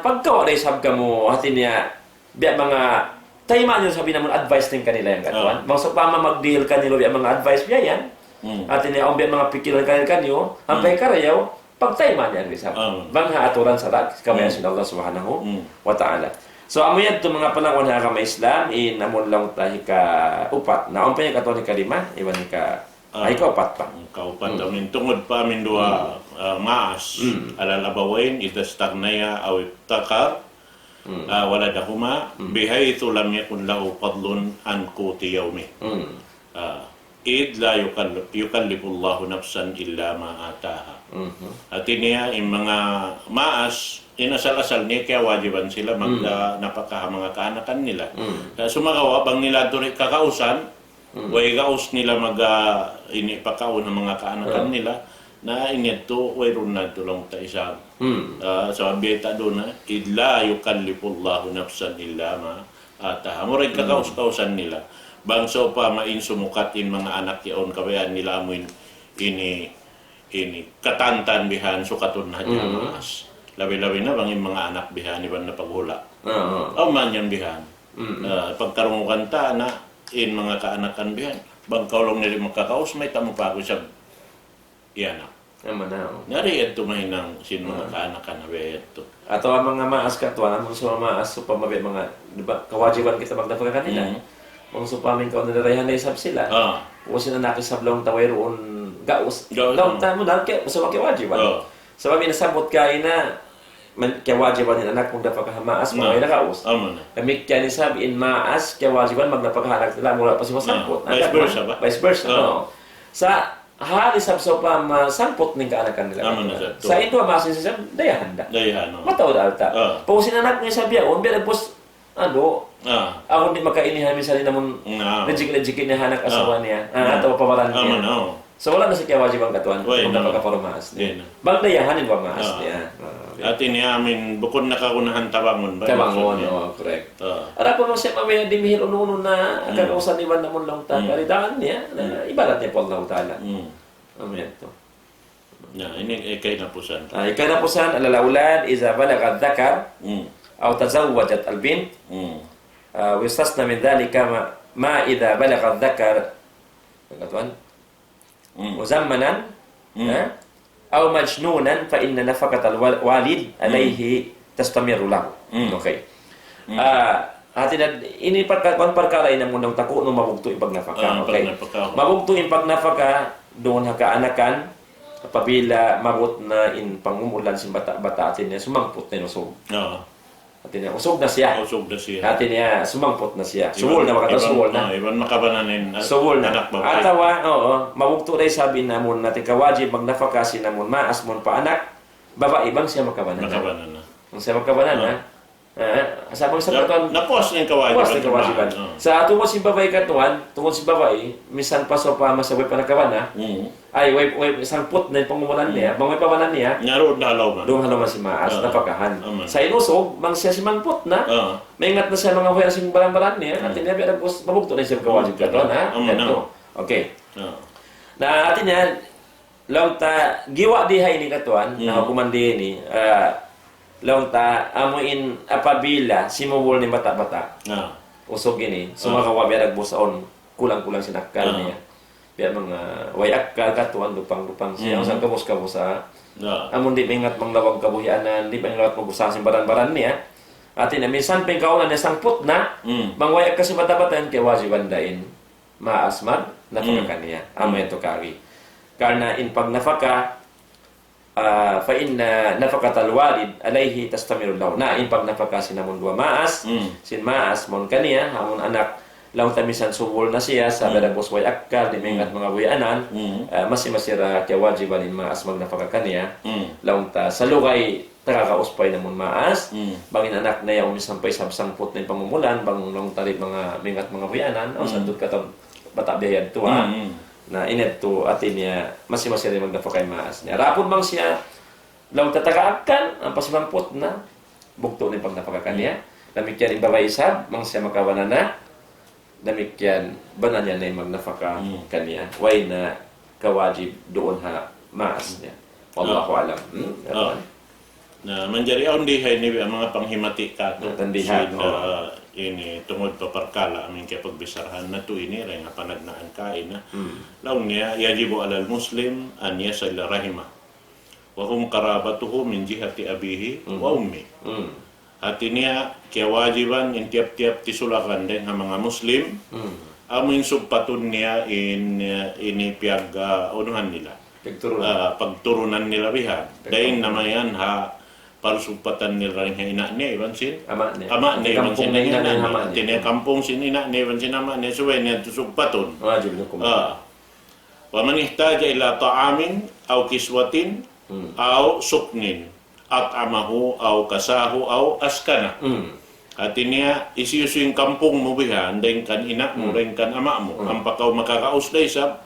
pagkawa' da isab kamu, hati niya, biya' manga taymaan niyu isab in amu in advice dayn kanila yan katuan. Ah. Bang sawpama magdihil kaniyu biya' manga advice biya' yan. Hmm. Hati niya, awn biya' manga pikilan kanila kaniyu, ampa, hmm, hikarayaw, pagtaymaan niyu isab. Ah. Bang ha aturan sara', kabayaan, hmm, sin Allah Subhanahu, hmm, wa Ta'ala. So, amu yadtu manga panagnaan ha agama Islam, in amu in laung ta hikaupat. Na, awn pa in katuan hikalima, iban hika-, ah, hikaupat pa. Hikaupat, hmm, amu in tungud pa amu in duwa, hmm, ah, maas. Hmm. على الأبوين إذا استغنيا أو افتقرا، hmm, ah, ولدهما، hmm، بحيث لم يكن له فضل عن قوت يومه. Hmm. Ah, إذ لا يكل-، يكلف الله نفسا إلا ما آتاها. Mhm. Hati niya, in manga maas, in asal-asal niya kiyawajiban sila mag-, hmm, ah, napaka ha manga kaanakan nila. Hmm. Sa' sumagawa', bang nila tuud kakausan, hmm, way gaus nila mag-, ah, ini pakaun ha manga kaanakan, hmm, nila, na in yadtu, wayruun na tuud laung ta isab. Hmm. Ah, sabab biya' ta duun na, إذ لا يكلف الله نفسا إلا ما آتاها. Amura in, hmm, kakaus-kausan nila. Bang sawpama in sumukat in manga anak yaun kabayaan nila amu in ini, ini, katantan bihan sukatun na hadja, hmm, maas. Labi-labi na bang in manga anak bihan iban na paghula'. Ah, ah. Awn man yan bihan. Hmm. Ah, pagkarungugan ta na in manga kaanakan bihan. Bang kaw laung nila makakaus, mayta' mu pa aku isab iyanak. Amu na, oh. Na di' yadtu mahinang sin manga, hmm, kaanakan na biya' yadtu. Atawa manga maas katuan, bang sawpama maas, sawpama biya' manga, di ba, kawajiban kita magnapaka kanila. Hmm. Bang sawpama in kaw na dayahan na isab sila. Ah. Ubus in anak isab laung ta wayruun gaus. Gaus, laung ta, hmm, amu na, kay-, sawpama kiyawajiban. Oh. Sabab in nasabbut kaina, man-, kiyawajiban in anak magnapaka ha maas, hmm, bang way na gaus. Amu na. Damikkiyan isab in maas, kiyawajiban magnapaka ha anak nila, amura pa siya masabbut. Ah, vice versa ba? Vice versa, oh, no. Sa' hal isab sawpama sangput in kaanakan nila. Amu na, sir. Sa' in duwa maas isab, dayahan da. Dayahan, no. Mataud alta'. Ah. Pag-ubus in anak niya isab yaun, biya' da bus, anu, ah, awn di' makaini ha misan in amun, ah, rijiki'-rijiki' niya ha anak, ah, asawa niya. Ah, hmm, atawa pa baran niya. Amu na, oh. So, wala' na siya kiyawajiban katuan. Way, no. Magnapaka pa duwa maas niya. Di' na. Bang dayahan in duwa maas niya. Ah. Ah, okay. Hati niya amu in bukun na kagunahan tabangun ba? Tabangun, oh, correct. Ah. Adapun bang siya mabaya' dimihil unu-unu na, hmm, kakausan iban na amun laung ta, hmm, karidaan niya, na, hmm, ibarat niya pa Allah Ta'ala. Hmm. Amu yadtu. Na, ini, eh, kahinapusan. Ah, kahinapusan, على الأولاد إذا بلغ الذكر، hmm, أو تزوجت البنت، hmm, ah, ويستثنى من ذلك ما، ما إذا بلغ الذكر، katuan? Hmm. مزمنا، hmm, ha? أو مجنونا فإن نفقة الوالد، hmm، عليه تستمر له. Hmm. Okay. Hmm. Ah, hati niya, ini parka-, parkala' ini amun laung ta kunu' mabugtu' in pagnapaka. Ah, okay. Pagnapaka. Mabugtu' in pagnapaka duun ha kaanakan apabila maabut na in pangumulan sin bata'-bata', hati niya sumangput na in usug. Oo. Hati niya, usug na siya. Usug na siya. Hati niya, sumangput na siya. Iban, subul na, makata iban, subul na. Ah, iban makabanan in, ah, subul na. Anak babai. Atawa, oo, mabugtu' da isab in amun hati kawajib magnapaka sin amun maas amun pa anak babai bang siya makabanan na. Makabanan na. Bang siya makabanan na. Ah. Ah, sa' bang sa' na, katuan, napuas na in kawajiban. Puas na in kawajiban. Ah. Sa' tungud sin babai katuan, tungud sin babai, misan pa sawpama siya way pa nakabana, mm. Ay, way, way, sangput na in pangumulan niya, mm, bang way pa banan niya, nya duun ha lawm. Duun ha lawm sin maas, ah, napakahan. Aman. Sa' in usug, bang siya simangput na, ah, maingat na siya manga way sin baran-baran niya, mm, hati niya biya' da bus, mabugtu' na in siya kawajib, mm, katuan, ha? Aman, yadtu. Ah. Okay. Ah. Na, hati niya, laung ta, giwa' di ha ini katuan, mm, na hukuman di ini, ah, laung ta, amu in apabila simubul in bata'-bata'. Ah. Usug ini, ah, sumagawa' biya' da bus awn kulang-kulang sin akkal, ah, niya. Biya' manga way akkal katuan, dupang-dupang siya. Hmm. Sa' gabus-gabus, ah. Na. Amun di' maingat manglawag kabuhianan, di' maingat mag-usaha sin baran-baran niya. Hati niya, minsan pa in kaunan niya sangput na, hmm, bang way akkal sin bata'-bata' yan, kiyawajiban da in maas magnapaka, hmm, kaniya. Amu, hmm, yadtu kari. Karna' in pagnapaka, ah, فإن نفقة الوالد عليه تستمر له. Na in pagnapaka sin amun duwa maas, hmm, sin maas mawn kaniya, amun anak, laung ta minsan subul na siya, sa' hmm, darabus way akkal, di' maingat, hmm, mangabuhianan, hmm, ah, masi-masi ra kiyawajiban in maas magnapaka kaniya. Hmm. Laung ta salugay taga-kaus pa in amun maas, hmm, bang in anak niya awn minsan pa isab sangput na in pangumulan, bang laung ta di' manga maingat mangabuhianan, awn, hmm, sangput katan bata' biya' yadtu, ah. Hmm, hmm. Na, in yadtu, hati niya, masi-masi ra magnapaka in maas niya. Adapun bang siya, laung ta taga akkal, ampa simamput na, bugtu' na in pagnapaka kaniya. Hmm. Damikkiyan in babai isab, bang siya makabana na, damikkiyan, bana niya na in magnapaka, hmm, kaniya. Way na kawajib duun ha maas niya. Wallahu, ah, a'lam. Hmm? Ah. Na, manjari awn di ha ini biya' manga panghimati katu'. Na, tanbihat, sin, oh, ah, ini tungud pa parkala' amun kiyapagbissarahan natu' ini, dayn ha panagnaan kaina. Hmm. Laung niya, يجب على المسلم أن يصل رحمه وهم قرابته من جهة أبيه، hmm، وأمه. Hmm. Hati niya, kiyawajiban in tiyap-tiyap tisulakan dayn ha manga Muslim, hmm, amu in sugpatun niya in, eh, ini piyag, ah, unuhan nila. Pagturunan. Ah, pagturunan nila bihan. Pagturunan. Dayn na mayan ha parsugpatan nila dayn ha ina' niya, iban sin ama' niya. Ama' niya, iban sin ina' niya, ama' niya. Hati niya kampung sin ina' niya, iban sin ama' niya, subay niya tu sugpatun. Wajib hukum. Ah. ومن احتاج إلى طعام أو كسوة، hmm, أو سكن أطعمه أو كساه أو أسكنه. Hmm. Hati niya, hisiyu-siyu in kampung mu bihan, dayn kan ina' mu, hmm, dayn kan ama' mu. Hmm. Ampa kaw makakaus da isab,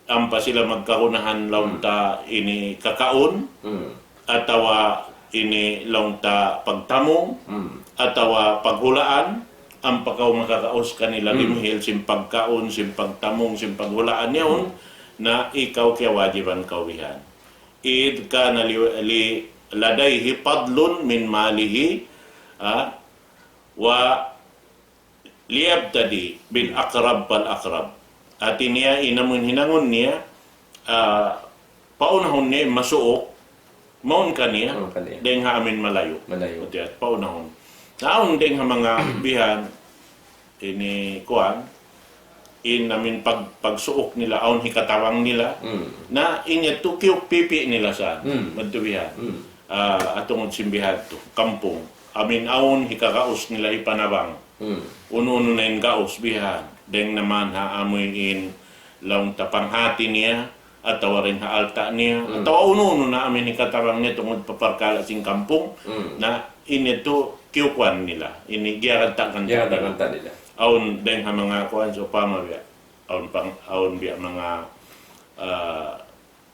ampa sila magkagunahan laung, hmm, ta ini kakaun, hmm, atawa ini laung ta pagtamung, hmm, atawa paghulaan, ampa kaw makakaus kanila, hmm, dimihil sin pagkaun, sin pagtamung, sin paghulaan yaun, hmm, na ikaw kiyawajiban kaw bihan. إذ كان ل-، ل-، لديه فضل من ماله، ah, وليبتدئ بالأقرب فالأقرب. Hati niya, in amun hinangun niya, ah, paunahun niya masuuk, mawn kaniya, mawn kaniya, dayn ha amun malayu'. Malayu'. Hati niya, paunahun. Na awn dayn ha manga bihan, ini kuwan, in amun pag-, pagsuuk nila, awn hikatabang nila. Hmm. Na in yadtu kiyukpipi nila sa. Hmm. Madtu bihan. Hmm. Ah, atungud sin bihan tu, kampung. Amun awn hikagaus nila hipanabang. Hmm. Unu-unu na in gaus bihan. Dayn naman ha amuin laung ta panghati niya, atawa dayn ha alta' niya, hmm, atawa unu-unu na amun hikatabang niya tungud pa parkala' sin kampung, hmm, na ini tu kiyukuan nila. Ini giyaganta'-ganta' nila. Giyaganta'-ganta' nila. Awn dayn ha manga kuwan, sawpama biya'. Awn pang, awn biya' manga, ah,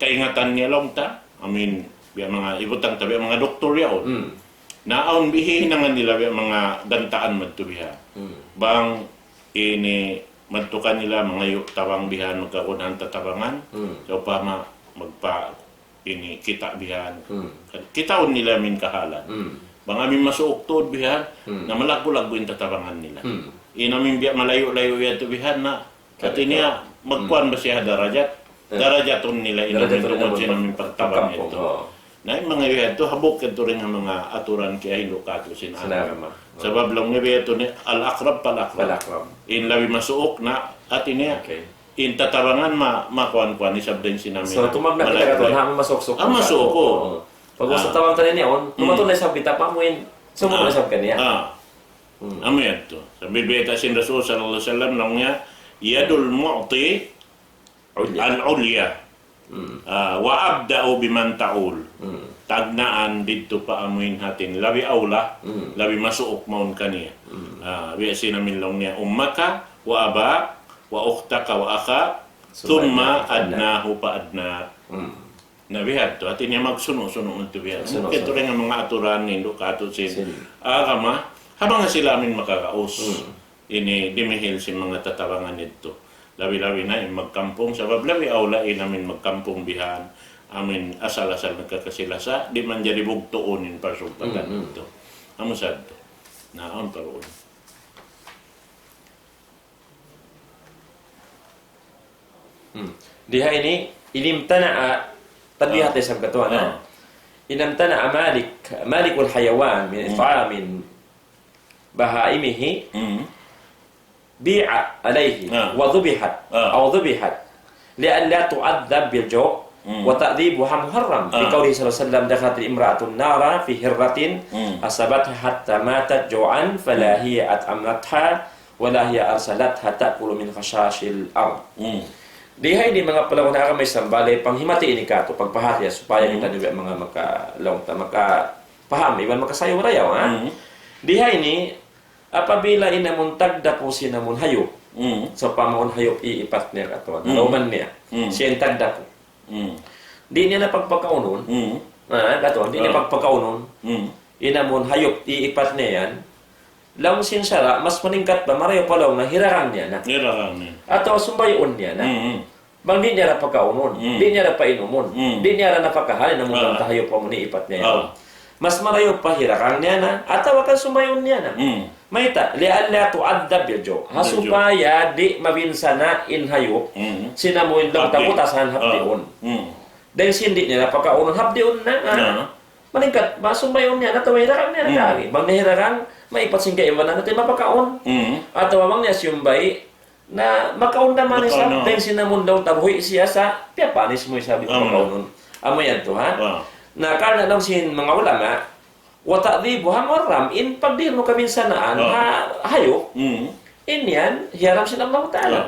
kaingatan niya laung ta. Amun biya' manga ibutang ta, biya' manga doktor yaun. Hmm. Na awn biya' hinangan nila biya' manga gantaan madtu bihan. Hmm. Bang ini madtu kanila mangayu' tabang bihan, magkagunahan tatabangan. Hmm. Sawpama magpa ini kita' bihan. Hmm. Kitaun nila amun kahalan. Hmm. Bang amun masuuk tuud bihan, hmm, na malaggu'-laggu' in tatabangan nila. Hmm. In amun biya' malayu'-layu' yadtu bihan na, hati niya, hmm, magkuwan ba siya darajat? Eh. Darajatun nila in amun, darajatun nila tungud sin amun pagtabang yadtu. Oh. Na in manga yadtu, hambuuk yadtu dayn ha manga aturan kiyahindu' katu' sin agama. Sin agama. Oh. Sabab laung niya biya' yadtu ni, الأقرب فالأقرب. فالأقرب. In labi masuuk na, hati niya, okay, in tatabangan ma-, makuwan-kuwan isab dayn sin amun. So, tumagna' kita katu', ha, masuuk-suuk. Ah, masuuk, oo. Pag-usap tabang taniya, on, tumatun na isab kita pa amuin, sumunu na isab kaniya. Ah. Hmm. Amu yadtu. Sambil bayta' sin Rasul sallallahu alayhi wasallam, laung niya, يد المعطي العليا. Hmm. Ah, وأبدأ بمن تعول. Hmm. Tagnaan didtu pa amuin hati niya. Labi awla, hmm, labi masuuk mawn kaniya. Hmm. Ah, biya' sin amun laung niya, أمك وأباك وأختك وأخاك ثم أدناه فأدناك. Hmm. Na biya' hādtu, hāti niya magsunu'-sunu' madtu biya' hādtu. Magsunu'-sunu'. Mungkin tuud in manga aturan hindu' katu' sin agama, ha manga sila amun makagaus. Hmm. Ini dimihil sin manga tatabangan yadtu. Labi-labi na in magkampung, sabab labi awla in amun magkampung bihan, amun asal-asal nagkakasi-lasa, di' manjari bugtuun in parsugpatan yadtu. Hmm, hmm. Amu sa yadtu. Na, awn pa duun. Di ha ini, inimtana'a, tanbihat isab katuan, ha? Inimtana'a Malik, Malikul Hayawan min it'amin bahaimihi, bi'a alayhi, wa dhubihat, aw dhubihat, li'alla tu'adhdhab bil ju', wa ta'dhibuha muharram. Bi qawlihi sallallahu alayhi wasallam, "Dakhalatil imra'atun nara fi hirratin asabatha hatta matat ju'an, fala hiya at'amatha, wala hiya arsalatha ta'kulu min khashashil ard." Di ha ini manga palawan ha agama Islam, bali panghimati ini katu', pagpahati ya, supaya kita juga manga maka, laung ta, makapaham, iban makasayu rayaw, ha? Di ha ini, apabila in amun tagdapu sin amun hayup, sawpama awn hayup iipat niya katuan, ha lawman niya, siya in tagdapu. Di' niya na pagpakaunun, ha, katuan, di' niya pagpakaunun, in amun hayup iipat niya yan, laung sin sara', mas malingkat pa marayaw pa laung na hiragang niya na. Hiragang niya. Atawa sumbay'un niya na. Bang di' niya ra pakaunun, di' niya ra painumun, di' niya ra napakahan, amun laung ta hayup amun iipat niya yan. Mas marayaw pa hiragang niya na, atawa kan sumbay'un niya na. Mayta', li'alla tu'adhdhab bil ju'. Ha supaya di' mabinsana' in hayup, sin amun laung ta butasan hapdiun. Dayn sin di' niya ra pakaunun hapdiun na, ah. Malingkat, ba sumbay'un niya na, atawa hiragang niya na kari. Bang niya hiragang, maipat sin kaibanan, na di' mapakaun. Atawa bang niya siyumbay', na makaun da man isab, dayn sin amun laung ta buhi' siya sa, piyapanis mu isab di' pakaunun. Amu yan tu, ha? Na karna' laung sin manga ulama, wa ta'dhibuha muharram, in pagdihil mu kabinsanaan, ha, hayup, in yan, hiyaram sin Allah Ta'ala.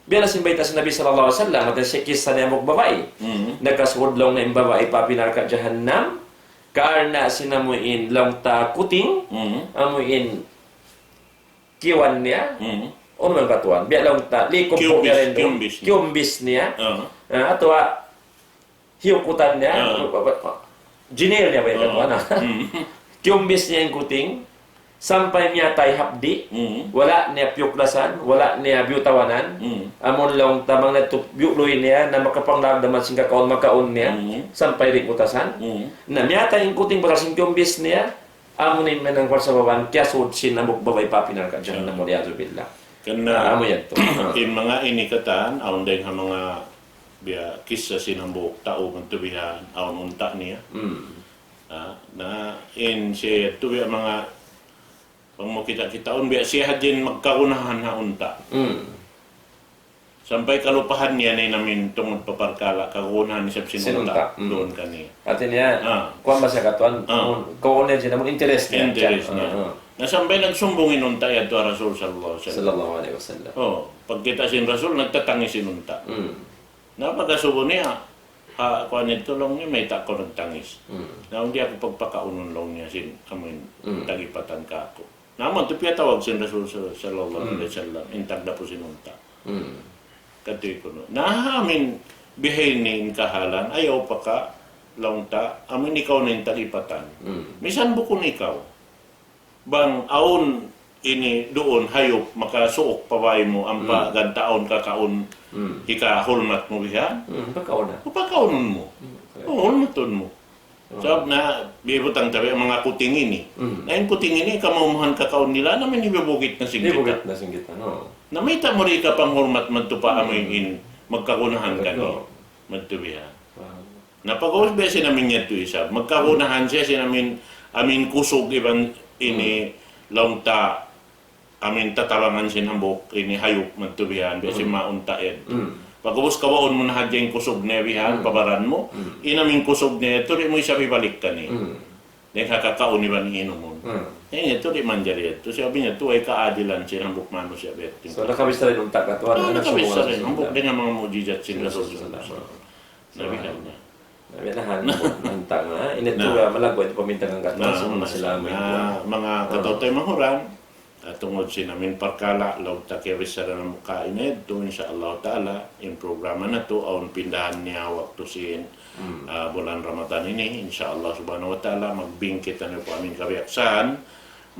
Biya' na sin bayta' sin Nabi sallallahu alayhi wasallam, hati sin kissa niya hambuuk babai. Nakasud laung niya in babai pa api narka' jahannam, karna' sin amu in laung ta kuting, amu in kiyuan niya, unu man katuan, biya' laung ta, likup niya rin, kiyumbis niya. Kiyumbis niya. Ah, atawa hiyukutan niya, jinil niya ba in katuan, ah. Kiyumbis niya in kuting, sampay miyatay hapdi', wala' niya piyuklasan, wala' niya biyutawanan, amun laung ta bang na tu biyuluy niya, na makapanglag naman sin kakaun makaun niya, sampay di' butasan. Na miyatay in kuting pasal sin kiyumbis niya, amu in manang parsababan, kiyasud sin hambuuk babai pa api narka' jahannam, wal iyadhu billah. Karna' amu yan tu. In manga ini katan, awn dayng ha manga biya' kissa sin hambuuk tau magtubihan, awn unta' niya. Ah, na in siya tubihan manga, bang mu kita'-kitaun, biya' siya hadjin magkagunahan ha unta'. Sampay kalupahan niya na in amin tungud pa parkala', kagunahan isab sin unta'. Duun kaniya. Hati niya, kuwan ba siya katuan, kagunahan sin amun interest niya. Interest niya. Na sampay nagsumbung in unta' yadtu ha Rasul sallallahu alayhi wasallam. Sallallahu alayhi wasallam. Oh, pagkita' sin Rasul, nagtatangis in unta'. Na pagkasubu niya, ha, kuwan yadtu laung niya, mayta' kaw nagtangis? Na, di' aku pagpakaunun laung niya sin, amuin, tagipatan kāku'. Na, amu yadtu piyatawag sin Rasul sal-, sallallahu alayhi wasallam, in tagdapu sin unta'. Katu' kunu'. Na, amin, bihaini in kahalan, ayaw pa ka, laung ta, amin ikaw na in tagipatan. Misan bukun ikaw. Bang awn ini duun hayup makasuuk pa bāy mu ampa ganta' awn kakaun hikahulmat mu bihan. Pakaunun mu. Oh, hulmatun mu. Sabab na, biyutang tabi' manga kuting ini. Na in kuting ini, kamumuhan kakaun nila, na amin hibibugit na sin kita. Na mayta' mu di' kapanghulmat madtu pa amuin magkagunahan kaniya. Madtu bihan. Na pag'ubus biya' sin amin yadtu isab, magkagunahan siya sin amin, amin kusug iban ini laung ta, amin tatabangan sin hambuuk ini hayup madtu bihan, biya' sin manga unta' yadtu. Pag'ubus kawaun mu na hadja in kusug niya bihan, pa baran mu, in amin kusug niya yadtu, di' mu isab hibalik kaniya. Dayn ha kakaun iban inumun. Ini yadtu di' manjari yadtu. Sabab yadtu way kaadilan sin hambuuk manusiya' biya' yadtu. So, nakabissara in unta' katuan, nakabissara in hambuuk dayn ha manga mu'jizat sin Rasul sallallahu alayhi wasallam. Nabi kanya. Nabi nahan, unta' na. Ini tu, malaggu' itu pamintangan katuan, manga kataw-taymanghuran. Ah, tungud sin amin parkala', laung ta kiyabissara namu' kaina yadtu, insya Allah Ta'ala, in programa natu', awn pindahan niya waktu sin, ah, bulan Ramadan ini, insya Allah Subhanahu wa Ta'ala, magbing kitaniyu pa amin kabiyaksahan,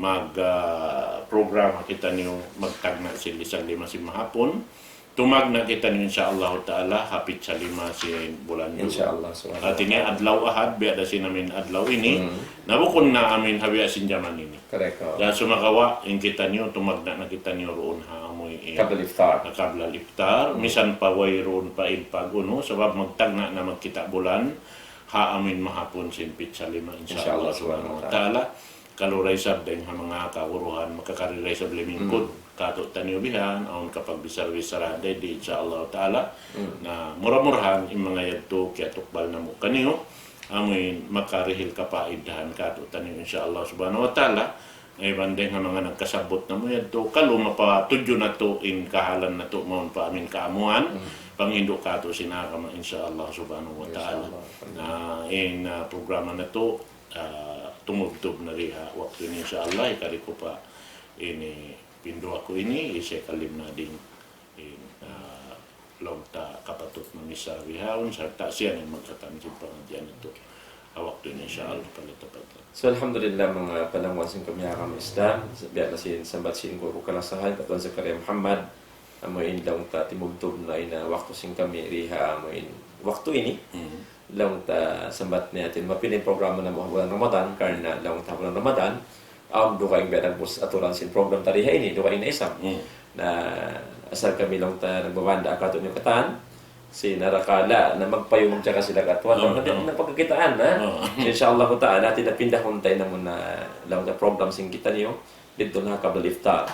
mag, ah, programa kitaniyu, magtagna' sin lisag lima sin mahapun, tumagna' kitaniyu, insya Allah Ta'ala, hapit sa lima sin bulan Jun. Insya Allah, subhanahu wa ta'ala. Hati niya adlaw Ahad, biya' da sin amin adlaw ini, na bukun na amin ha biya' sin jaman ini. Correct, oh. Dayn sumagawa', in kitaniyu, tumagna' na kitaniyu duun ha Qabla al-iftar. Qabla al-iftar, misan pa wayruun pa in pag-unu, sabab magtagna' na magkita' bulan, ha amin mahapun sin pitsa lima, insya Allah subhanahu wa ta'ala. Kalu da isab dayng ha manga kaguruhan, makakari da isab limingkud katu' taniyu bihan, awn kapagbisar-bisar di', insya Allah ta'ala. Na mura-murahan, in manga yadtu, kiyatukbal namu' kaniyu, amuin makarihil kapaidahan katu' taniyu, insya Allah subhanahu wa ta'ala. Iban dayng ha manga nagkasabbut namu' yadtu, kalu mapatudju natu' in kahalan natu' mawn pa amin kaamuan, panghindu' katu' sin agama, insya Allah subhanahu wa ta'ala. Na in, ah, programa natu', ah, tumubtub na di ha waktu ini, insya Allah, hikari ku pa ini pinduwa ku ini, hisiyu kalim na dayng in, ah, laung ta kapatut mamisa bihaun, sarta' siya na in magkatan sin pangadjian natu'. Ha waktu ini, insya Allah, palita-palita. So, alhamdulillah, manga palanguwan sin kami ha agama Islam, biya' na sin sambat sin guru kalasahan, Katuan Zakaria Muhammad, amu in laung ta timubtub na in waktu sin kami di ha amu in waktu ini. Laung ta sambat niya hāti mapinda in programa namu' ha bulan Ramadan, karna' laung ta bulan Ramadan, awn dugaing biya' nagbus aturan sin program ta di ha ini, dugaing na isab. Na asal kami laung ta nagbabanda' katu' niyu katan, sin arakala' na magpayum magjaga sila katuan, na pagkakitaan na. Insya Allah ta'ala, hāti napindahun ta in amu na laung ta program sin kitaniyu, didtu na qabla al-iftar.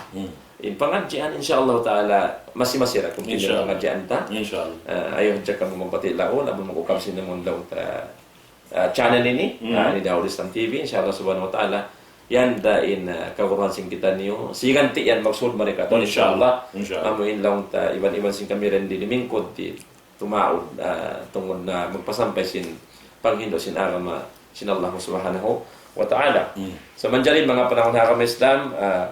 In pangadjian, insya Allah ta'ala, masi-masi ra continue in pangadjian ta. Insya Allah. Ah, ayaw hadja kamu magbati' laung, amun mag-ukab sin amun laung ta, ah, channel ini, ah, ini Darul Islam T V, insya Allah subhanahu wa ta'ala. Yan da in, ah, kaguruhan sin kitaniyu. Siganti' yan magsud mari katan, insya Allah. Insya Allah. Amu in laung ta, iban-iban sin kami rin di limingkud di tumaud, ah, tungud na magpasampay sin panghindu' sin agama sin Allah subhanahu wa ta'ala. So, manjari manga palanguwan ha agama Islam, ah,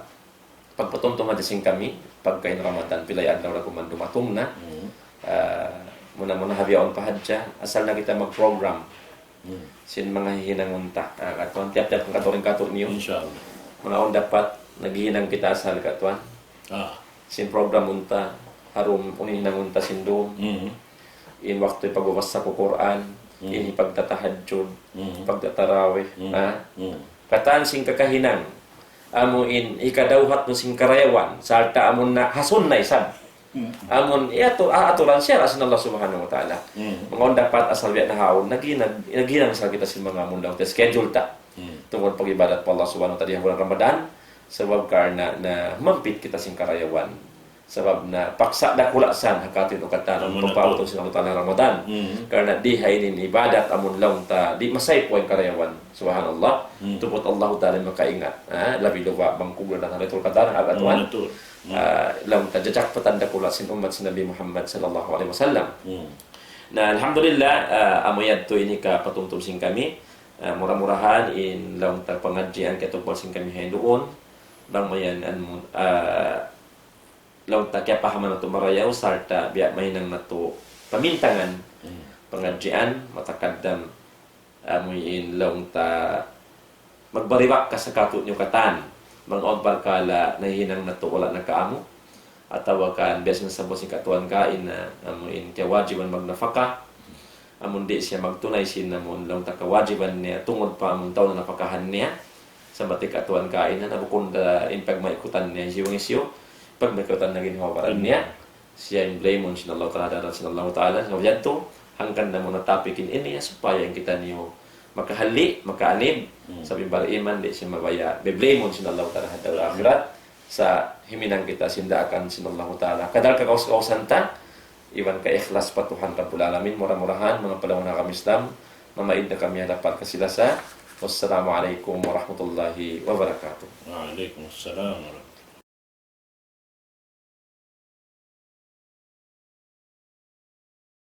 pagpatumtum hadja sin kami, pagka in Ramadan, pilay adlaw da kuman dumatung na. Ah, muna-muna ha bihaun pa hadja, asal na kita mag-program sin manga hihinangun ta. Ah, katuan, tiyap-tiyap katuan katu' niyu. Insya Allah. Manga awn dapat, naghihinang kita asal katuan. Ah. Sin program unta, ha dum, unu in hinangun ta sin dum. In waktu pagbabassā ku Qur'an, in pagtatahajjud, pagtatarawih, ha? Katan sin kakahinang, amu in hikadawhat mu sin karayawan, sarta' amun na ha sunnah isab. Amun, iya tu, ah, aturan sara' sin Allah subhanahu wa ta'ala. Manga awn dapat asal biya' na ha awn, naghi-, nag-, naghinang asal kita sin manga amun daw ta schedule ta. Tungud pag-ibadat pa Allah subhanahu wa ta'ala di ha bulan Ramadan, sabab karna' na mampit kita sin karayawan. Sabab na paksa' dakula' san ha katu' niyu katan, amun tupautun sin Allah Ta'ala Ramadan. Karna' di ha ini in ibadat amun laung ta, di' masaypu in karayawan. Subhanallah. Tuput Allah Ta'ala makaingat. Ha? Labi luba' bang kuglanan ha Lailatul Qadar, ha katuan. Ah, laung ta jajakpatan dakula' sin ummat sin Nabi Muhammad sallallahu alayhi wasallam. Na alhamdulillah, ah, amu yadtu ini kapatumtum sin kami. Ah, mura-murahan in laung ta pangadjian katukbal sin kami ha duun. Bang mayan an mun-, ah, laung ta kiyapahaman natu' marayaw, sarta' biya' mahinang natu' pamintangan pangadjian, matakaddam amu in laung ta magbariwak ka sa katu' niyu katan, bang awn parkala' nahinang natu' wala' nakaamu, atawa kan biya' sin nasabbut sin katuan kaina, amu in kiyawajiban magnapaka, amun di' siya magtunay sin amun laung ta kawajiban niya tungud pa amun tau nanapakahan niya. Sambat in katuan kaina, na bukun da in pagmaikutan niya hisiyu-hisiyu, pagmaikutan na ginhawa-baran niya, siya in blame-un sin Allah Ta'ala, sin Allah Ta'ala, sabab yadtu, hangkan namu' na topic in ini, supaya in kitaniyu makahalli', makaanib, sabab in bariman, di' siya mabaya', bi-blame-un sin Allah Ta'ala ha adlaw akhirat, sa' himinang kita sin daakan sin Allahu Ta'ala. Kadar kagaus-gausan ta, iban kaikhlas pa Tuhan Rabbul Alamin, mura-murahan, manga palanguwan ha agama Islam, mamaid na kami ha dapat kasilasa. Wassalamu alaykum warahmatullahi wabarakatuh. Wa alaykum assalam warahmatullahi